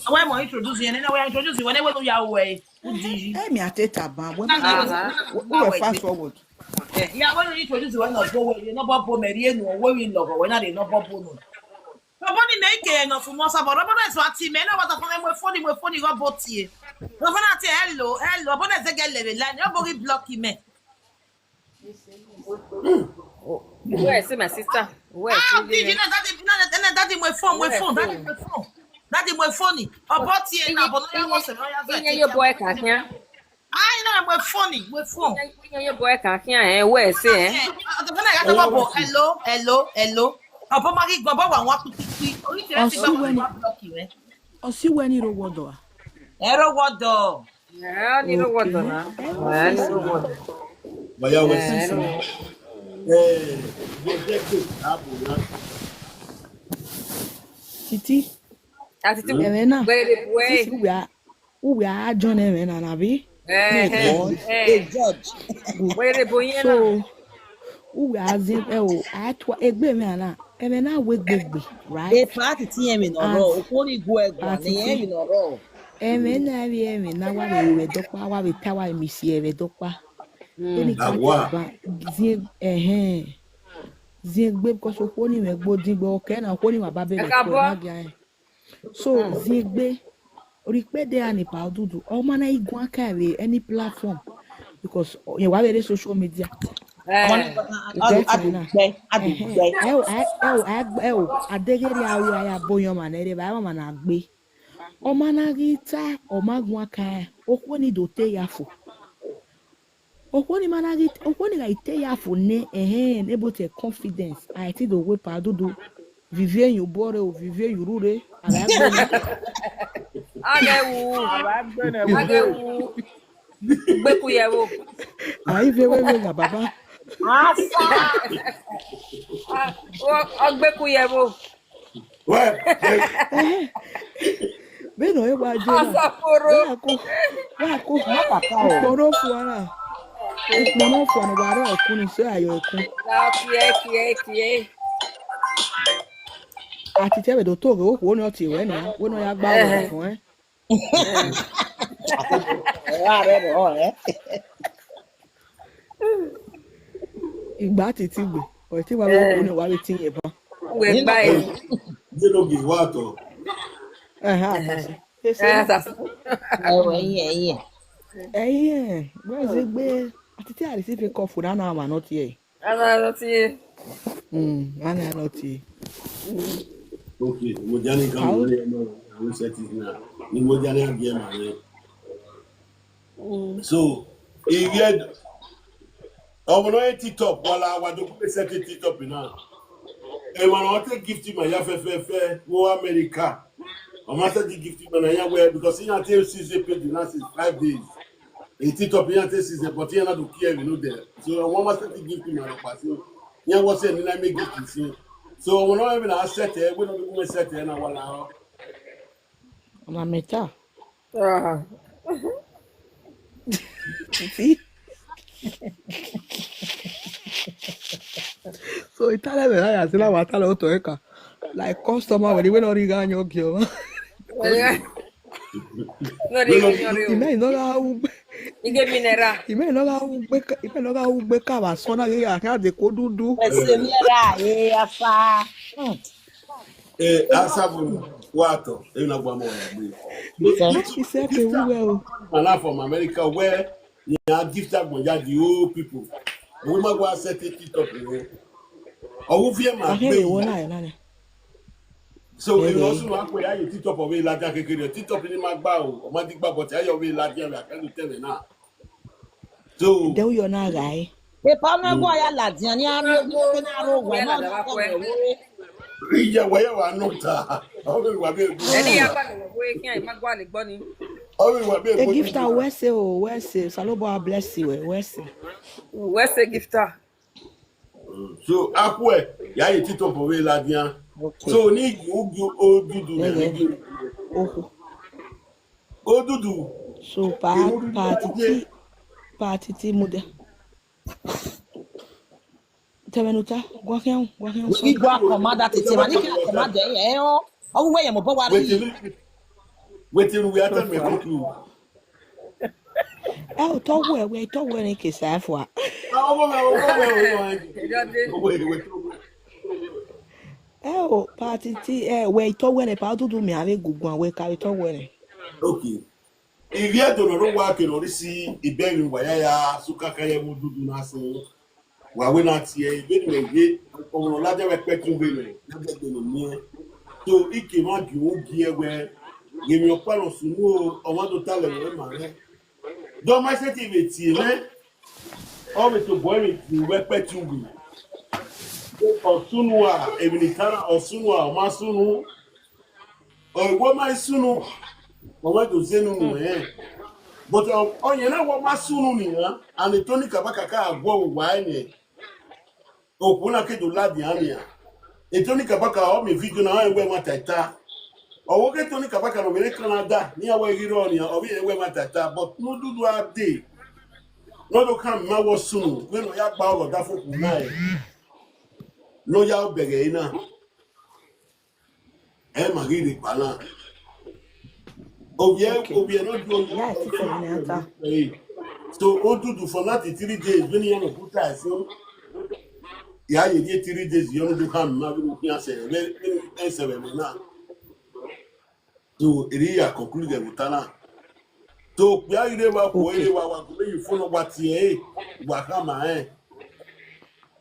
Wẹ mo introduce yẹn, na wẹ introduce wẹ ne wẹ do ya wẹ. Who do you? Eh, mi a te ta ban. Wẹ wẹ fast forward. Eh, ya wẹ introduce wẹ na ọbo wẹ, na ọbo bo mẹ rie nu, wẹ wi lọghọ, wẹ na de na ọbo bo nu. Ọbọ ni mẹ i ke nọ fun mọ sabọ, ọbọ na zua tie mẹ, na wa ta fun mu phone, mu phone ghe ọbọ tie. Ọbọ na tie, "Hello, hello," ọbọ na zẹgẹ lẹ vbe line, ọbọ ghi block mẹ. Where is my sister? Where is Ah, she? Did you know daddy, no, no, no, daddy, mu phone, mu Where phone, daddy, phone? mu phone. Daddy, mu phone. Ọbọ tie na, ọbọ na ya wọ sẹ, na ya zẹ Iye tie yo tie. boy ka khian. Ah, you know, mu phone, mu phone. Iye yo boy ka khian, eh, where is, eh? Ọdọ fẹnẹ ya tọwọ bọ, hello, hello, hello. Ọbọ ma ghi gbọn, ọbọ wa wan kpikpikpi. Orí tẹrẹ ti Ọsẹ gbẹ wẹ ni, wa block rẹ. Ọsẹ wẹ ni ro wọdọ a? Ẹ ro wọdọ. Eh, ni ro wọdọ Okay. na. Eh, ni ro wọdọ. Vaya wẹ Eh, sisi. no. Eh, wẹ jẹ ke abo na. Titi, Àti tí ẹmwẹ na, where the boy? Sisi, uwẹ a, uwẹ a join ẹmwẹ na na bi? Eh, eh, Good. eh. A judge. Good. Where the boy So, na? Uwẹ a zin ẹ o, a tua egbe ẹmwẹ na, ẹmwẹ na wẹ gbegbe, right? A party ti ẹmwẹ nọ rọ, And okhuo ni gu ẹguan, party ne ti ẹmwẹ nọ rọ. Ẹmwẹ na vbe ẹmwẹ na wa vbe ru ẹdọkpa, wa vbe ta wa vbe misi ẹmwẹ ẹdọkpa. Eni Mm. ka Awa. ba zin ẹhẹn. Zin egbe because okhuo ni mwẹ gbe odin gbe ọkẹ na, okhuo ni wa ba bẹrẹ Ẹka kue bọ. na gia ẹn. So zin egbe, rhie ikpẹdẹ ra ni pa odudu, ọ ma na i guan ka vbe any platform because ọ- yẹn wa vbe rre social media. Eh. Ọmọ náà You get me now? Adùgbẹ́, Ẹhẹn. Adùgbẹ́. Ẹ o, ẹ ẹ o, ẹ ẹ o, adeghe rria ru a ya boyan ọmwa nẹ, rre evba ọmwa na gbe. Ọ ma na ghi ta, ọ ma guan ka, okhuo ni do te ya fo. Okhuo ni ma na ghi, okhuo ni gha i te ya fo nẹ, ẹhẹn, able to confidence. A i te do wẹ pa dudu. Vivie yin obọ rre o, vivie yin urhu rre. A gha gbe nẹ. A ghẹ wu, Aba gbẹnẹ a wu. ghẹ wu. Gbeku ye ẹvbo. A i vbe wẹ vbe gha baba. Asa. A, ọ, ọ gbeku ye ẹvbo. Wẹ, wẹ. Vbene ọ wa je na, Asaforo. Wa ko, wa ko. Mọ kaka o. Ukpọn ne ọ fua na. Ukpọn ne ọ fua na, wa rẹ ẹkun ni, so a yọ ẹkun. La kie, kie, kie. A ti te vbe do to ghe okhuo ni ọ tie wẹ nia, wẹ ne ọ ya gba wẹ Ẹhẹn. fun ẹn. Ẹ wa rẹ rọ, ẹ. Igba titi gbe, ọ te wa vbe okhuo ni wa vbe tin ye ban. Wẹ gba e. Ye no gi wa tọ. Ẹhẹn, a ta sẹ. Ẹ ta sẹ. Ẹ wẹ yin, ẹ yin. Ẹ yin, wẹ ze gbe, a ti te a receive call fo na na wa nọ tie. A na nọ tie. Mm, a na nọ tie. Okay, mo jani kan mo le mo, mo set it now. Ni mo jani a gi ma re. Mm. So, e get, ọmọ nọ e TikTok, wala wa do ku set TikTok na. E wa no te gift ma ya fẹ fẹ fẹ wo America. Ọ ma set gift ma na ya wẹ because he had to see the page na since five days. E TikTok he had to see the, but he na do care we know there. So I want ma set gift ma na pass. Ya wa se ni na me gift si. So ọmọ nọ even a set e, we no be set e na wala. Ọna mẹ ta. Ah. See? So italẹ vbe na ya sẹ na wa talẹ otọ ẹka. Like customer wẹ ni wẹ nọ rhie ighe yan ọgiọ. Nọ rhie ighe yan ọgiọ. Imẹ nọ gha ru gbe. Ighe mineral. Imẹ nọ gha ru gbe ka, imẹ nọ gha ru gbe ka vbe sọ na ghe ya khian de ko dudu. Ẹse mineral, e afa. Hmm. Eh, Asabu, wa tọ, e na gba mọ ya gbe. Isẹ ke wu wẹ o. Man from America, where ya gift agbọn ya the whole people. We ma gba set TikTok o. Ọ wu viẹ ma Ahẹ gbe. Wo na na. So, e no sunu akpẹ ya ye TikTok ọvbe ladian kekere. TikTok ni ma gba o, ọ ma di gba, but ya ye ọvbe ladian vbe akẹnu tẹmwẹ na. So, de u yọ na gha e. Epa na gua ya ladian ni a ro, na ro wa na na gua wẹ. Iye wa ya wa nọ ta. Ọ vbe wa be gu. Ẹni ya gba lẹ wẹ khian, ima gua lẹ gbọ ni. Ọ vbe wa be E gu. Gifter, wẹ se o, wẹ se. Osanobua bless you, wẹ se. Wẹ se Gifter. So, akhuẹ, ya ye TikTok ọvbe ladian. Okay. So, ni ugu odudu na, Ẹhẹ. Ni ugu. Ohu. Odudu. So, pa, Emu pa dudu titi, aye. Pa titi mudia. Tẹmwẹ ne u ta, gua khian, gua khian sọ. Igua commander tete, ma ni kira commander, eh, oh. Ọ wu wẹ yẹn mobọ wa rri. Wetin, wetin we are telling me conclude. Ẹ o, tọ wẹ, wẹ, tọ wẹ ne ke sa fua. Ah, ọmọ mi, ọmọ mi, ọmọ mi. Ẹ o, Oh, Patiti, eh, wẹ itọ wẹrẹ, Pa Odudu, mẹ avbe guguan wẹ ka vbe itọ wẹrẹ. Okay. Ivbi Ẹdo ne ọ rre owa ke ne ọ rre isi ibẹmwi wa ya ya sukaka ye ẹvbo Odudu na sẹ. Wa wẹ na tie ẹre, vbene imẹ ye, ọmwa ne ọ ladian vbe ẹkpẹti ughe nẹ, ne a dẹgbe ne ọ miẹn. So, I ke mwa gie ugie wẹ, ghe emwi ọkpa ne ọ sunu o, ọ ma do ta lẹ mwẹ ma rẹn. Dọmai sẹtin vbe tie mwẹ, ọ vbe tobọ ẹre vbe gie uwu ẹkpẹti ughe. Ọ sunu a, emwi ne I ta na, ọ sunu a, ọ ma sunu. Ọ, wẹ ma i sunu, ọ ma do zẹ unu nuẹn. But ọ, ọ yẹn na wẹ ọ ma sunu nian, and Tony Kabaka ka guọghọ uwa ẹnẹ. Okhuo na ke do ladian nian. Tony Kabaka, ọ miẹn video na, ọ rẹn wẹ ẹmwata ta. Ọ wẹ ke Tony Kabaka ne ọ vbe rre Canada, ne iran wẹ ghi rrọọ nian, ọ vbe rẹn wẹ ẹmwata ta. But ne Odudu a dee, ne ọ do khama ima wẹ ọ sunu, vbene ọ ya gba ọghọ ọdafẹn okhuo na ẹre, ne ọ ya bẹghe ẹre na. Ẹ ma ghi rre kpa na. Ovbi ẹre, Okay. ovbi ẹre ne ọ di Odudu. Yeah, I see for me, Ata. Hey. So, Odudu for that three days, vbene iran nọ khuta ẹse, ya ye rhie three days, yọ ne Odudu khama ima vbene u khian sẹ, vbe, vbe, ẹsẹ vbe ẹmwẹ na. So, erriọ I ya conclude ẹvbo ota na. So, okpia ghi rre evba, okhuo Okay. rre evba, wa gu vbe ye phone, wa tie ẹre, wa khama rẹn.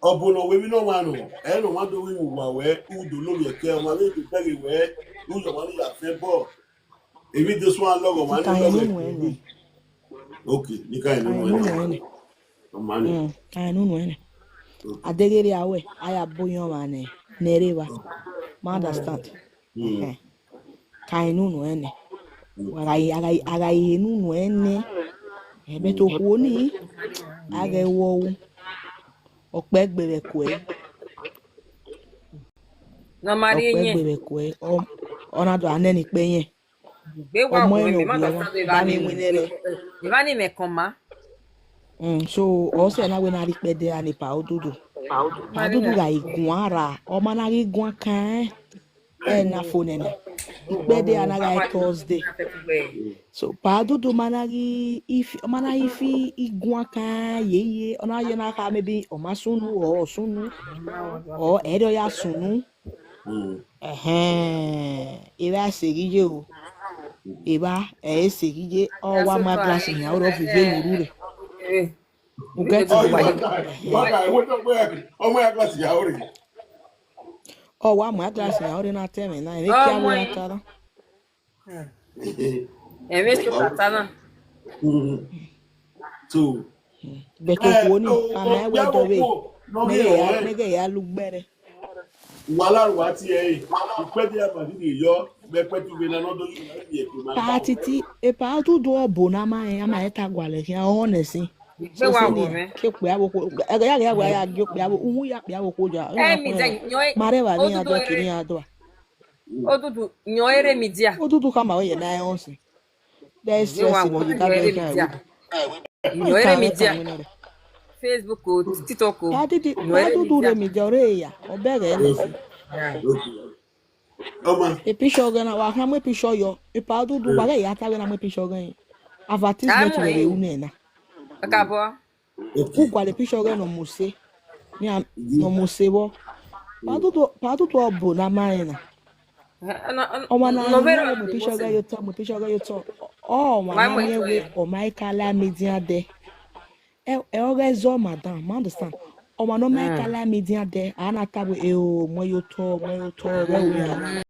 Ọ bu ne ọ wẹ emwi ne ọmwa nọ, ẹ ne ọmwa do vbe mu uwa wẹ, u do lovbiẹ kẹ, ọmwa vbe do bẹghe wẹ, u yọ ọmwa ni ya fẹ bọ. Emwi do suẹn lọghọ ọmwa ni Ka lọghọ enu ẹnẹ. Okay, ne I ka enu Ka enu ẹnẹ. ẹnẹ. Ọmwa ni. Mm, ka enu ẹnẹ. Okay. Adeghe rria wẹ, a ya bu yan ọmwa nẹ, nẹ rre evba. Ma understand. Mm. Ẹhẹn. Ka enu unu ẹnẹ. Mm. A gha, a gha, a gha ye enu unu ẹnẹ. Ẹbẹ to Mm. khuo ni, a ghẹ wọ ru. Ọkpẹgbe vbe ẹko ẹre. Ne ọ ma rhie Ọkpẹgbe iyẹn. vbe ẹko ẹre. Ọ, ọ na do a nẹ ne ikpe yẹn. Gbe wa Ọmọ wu ẹre ne mẹ, ọ ma gbe da ọmwa, sa de da evba vbe ni, iwinna rẹ. evba ni mẹ kọn ma. Mm, so, ọ sẹ na wẹ na rhie ikpẹdẹ ra ne Pa Odudu. Pa Odudu gha i guan ra, ọ ma na ghi guan kan, ẹ na fo nẹ na. Ikpẹdẹ ra na gha Thursday. So, Pa Odudu ma na ghi ifi, ọ ma na ghi fi iguan kan ye ye, ọ na ye na kha maybe ọ ma sunu, ọ sunu, ọ ẹre ọ ya sunu. Mm. Ẹhẹn, evba ẹse ghi ye o. Evba ẹse ghi ye, ọ wa mu glass yan oro vive yuru re. Eh. U get Ọ it? Wa ka, wa ka, wẹ tọ wẹ ọmọ ya glass ya ore. Ọ wa mu glass yan ore na tẹ mwẹ na, emẹ kia Ọmọ wẹ ẹ. ata na. Ẹmwẹ to kata na. Mm. So, But eh, okhuo ni, o, a o, ma wẹ ya dọ wo vbe. Okhuo, nọ Mẹ ghe ghẹ ya, ọnrẹn. Mẹ ghẹ ya lu gbẹrẹ. Wa la ru a tie ẹre, ikpẹdẹ a ma ghi rhie yọ, vbe ẹkpẹti ughe na ne ọ do yi, ma ghi rhie ẹko ma. Pa titi, epa odudu ọbo na ma rẹn, a ma rẹn ta gualọ khian, ọ họn nẹ sin. Gbe So wa sin wọ nian, mwẹ. ke okpia vbe okhuo, ẹghẹ ya ghe ya wẹ a ya gie okpia vbe, uhun ya kpia vbe okhuo dia. Ẹ mi dẹ yọn, Ma rẹn evba vbe iran odudu dua, kiri ere, iran dua. odudu yọn ere mi dia. Odudu khama wẹ ye na rẹn họn sin. Dẹ Gbe wa stress wọ, ni ye odudu ta yọn bẹ ere mi khian dia. erudu. Yọn ere mi dia. Ka wẹ na rẹ. Facebook o, TikTok o. Pa didi, Yọn pa ere mi dudu dia. re mi dia, ọ rre ya, ọ bẹghe nẹ. Yeah. Ọma. Picture ọghẹe na, wa khian mu picture yọ. Epa odudu, wa ghẹ ya ta wẹ na mu picture ọghẹe. Advertisement Amu wẹ vbe yin. ru nẹ na. Akabọ. Okay. U gualọ picture ọghẹe ne ọ mose. Ni a, ne ọ mose vbọ. Pa dudu, pa dudu ọbo na ma rẹn na. Ọmọ na, November mu picture ọghẹe ye otọ, mu picture ọghẹe ye otọ. Ọ, ọmọ na miẹn wẹ ọ ma i ka la media dẹ. Ẹ, ẹ ọghẹe zọ madam, ma understand. Ọmọ ne ọ ma i ka la media dẹ, a na ta wẹ, eo, mu ẹre ye otọ, mu ẹre ye otọ, mu ẹre ye otọ.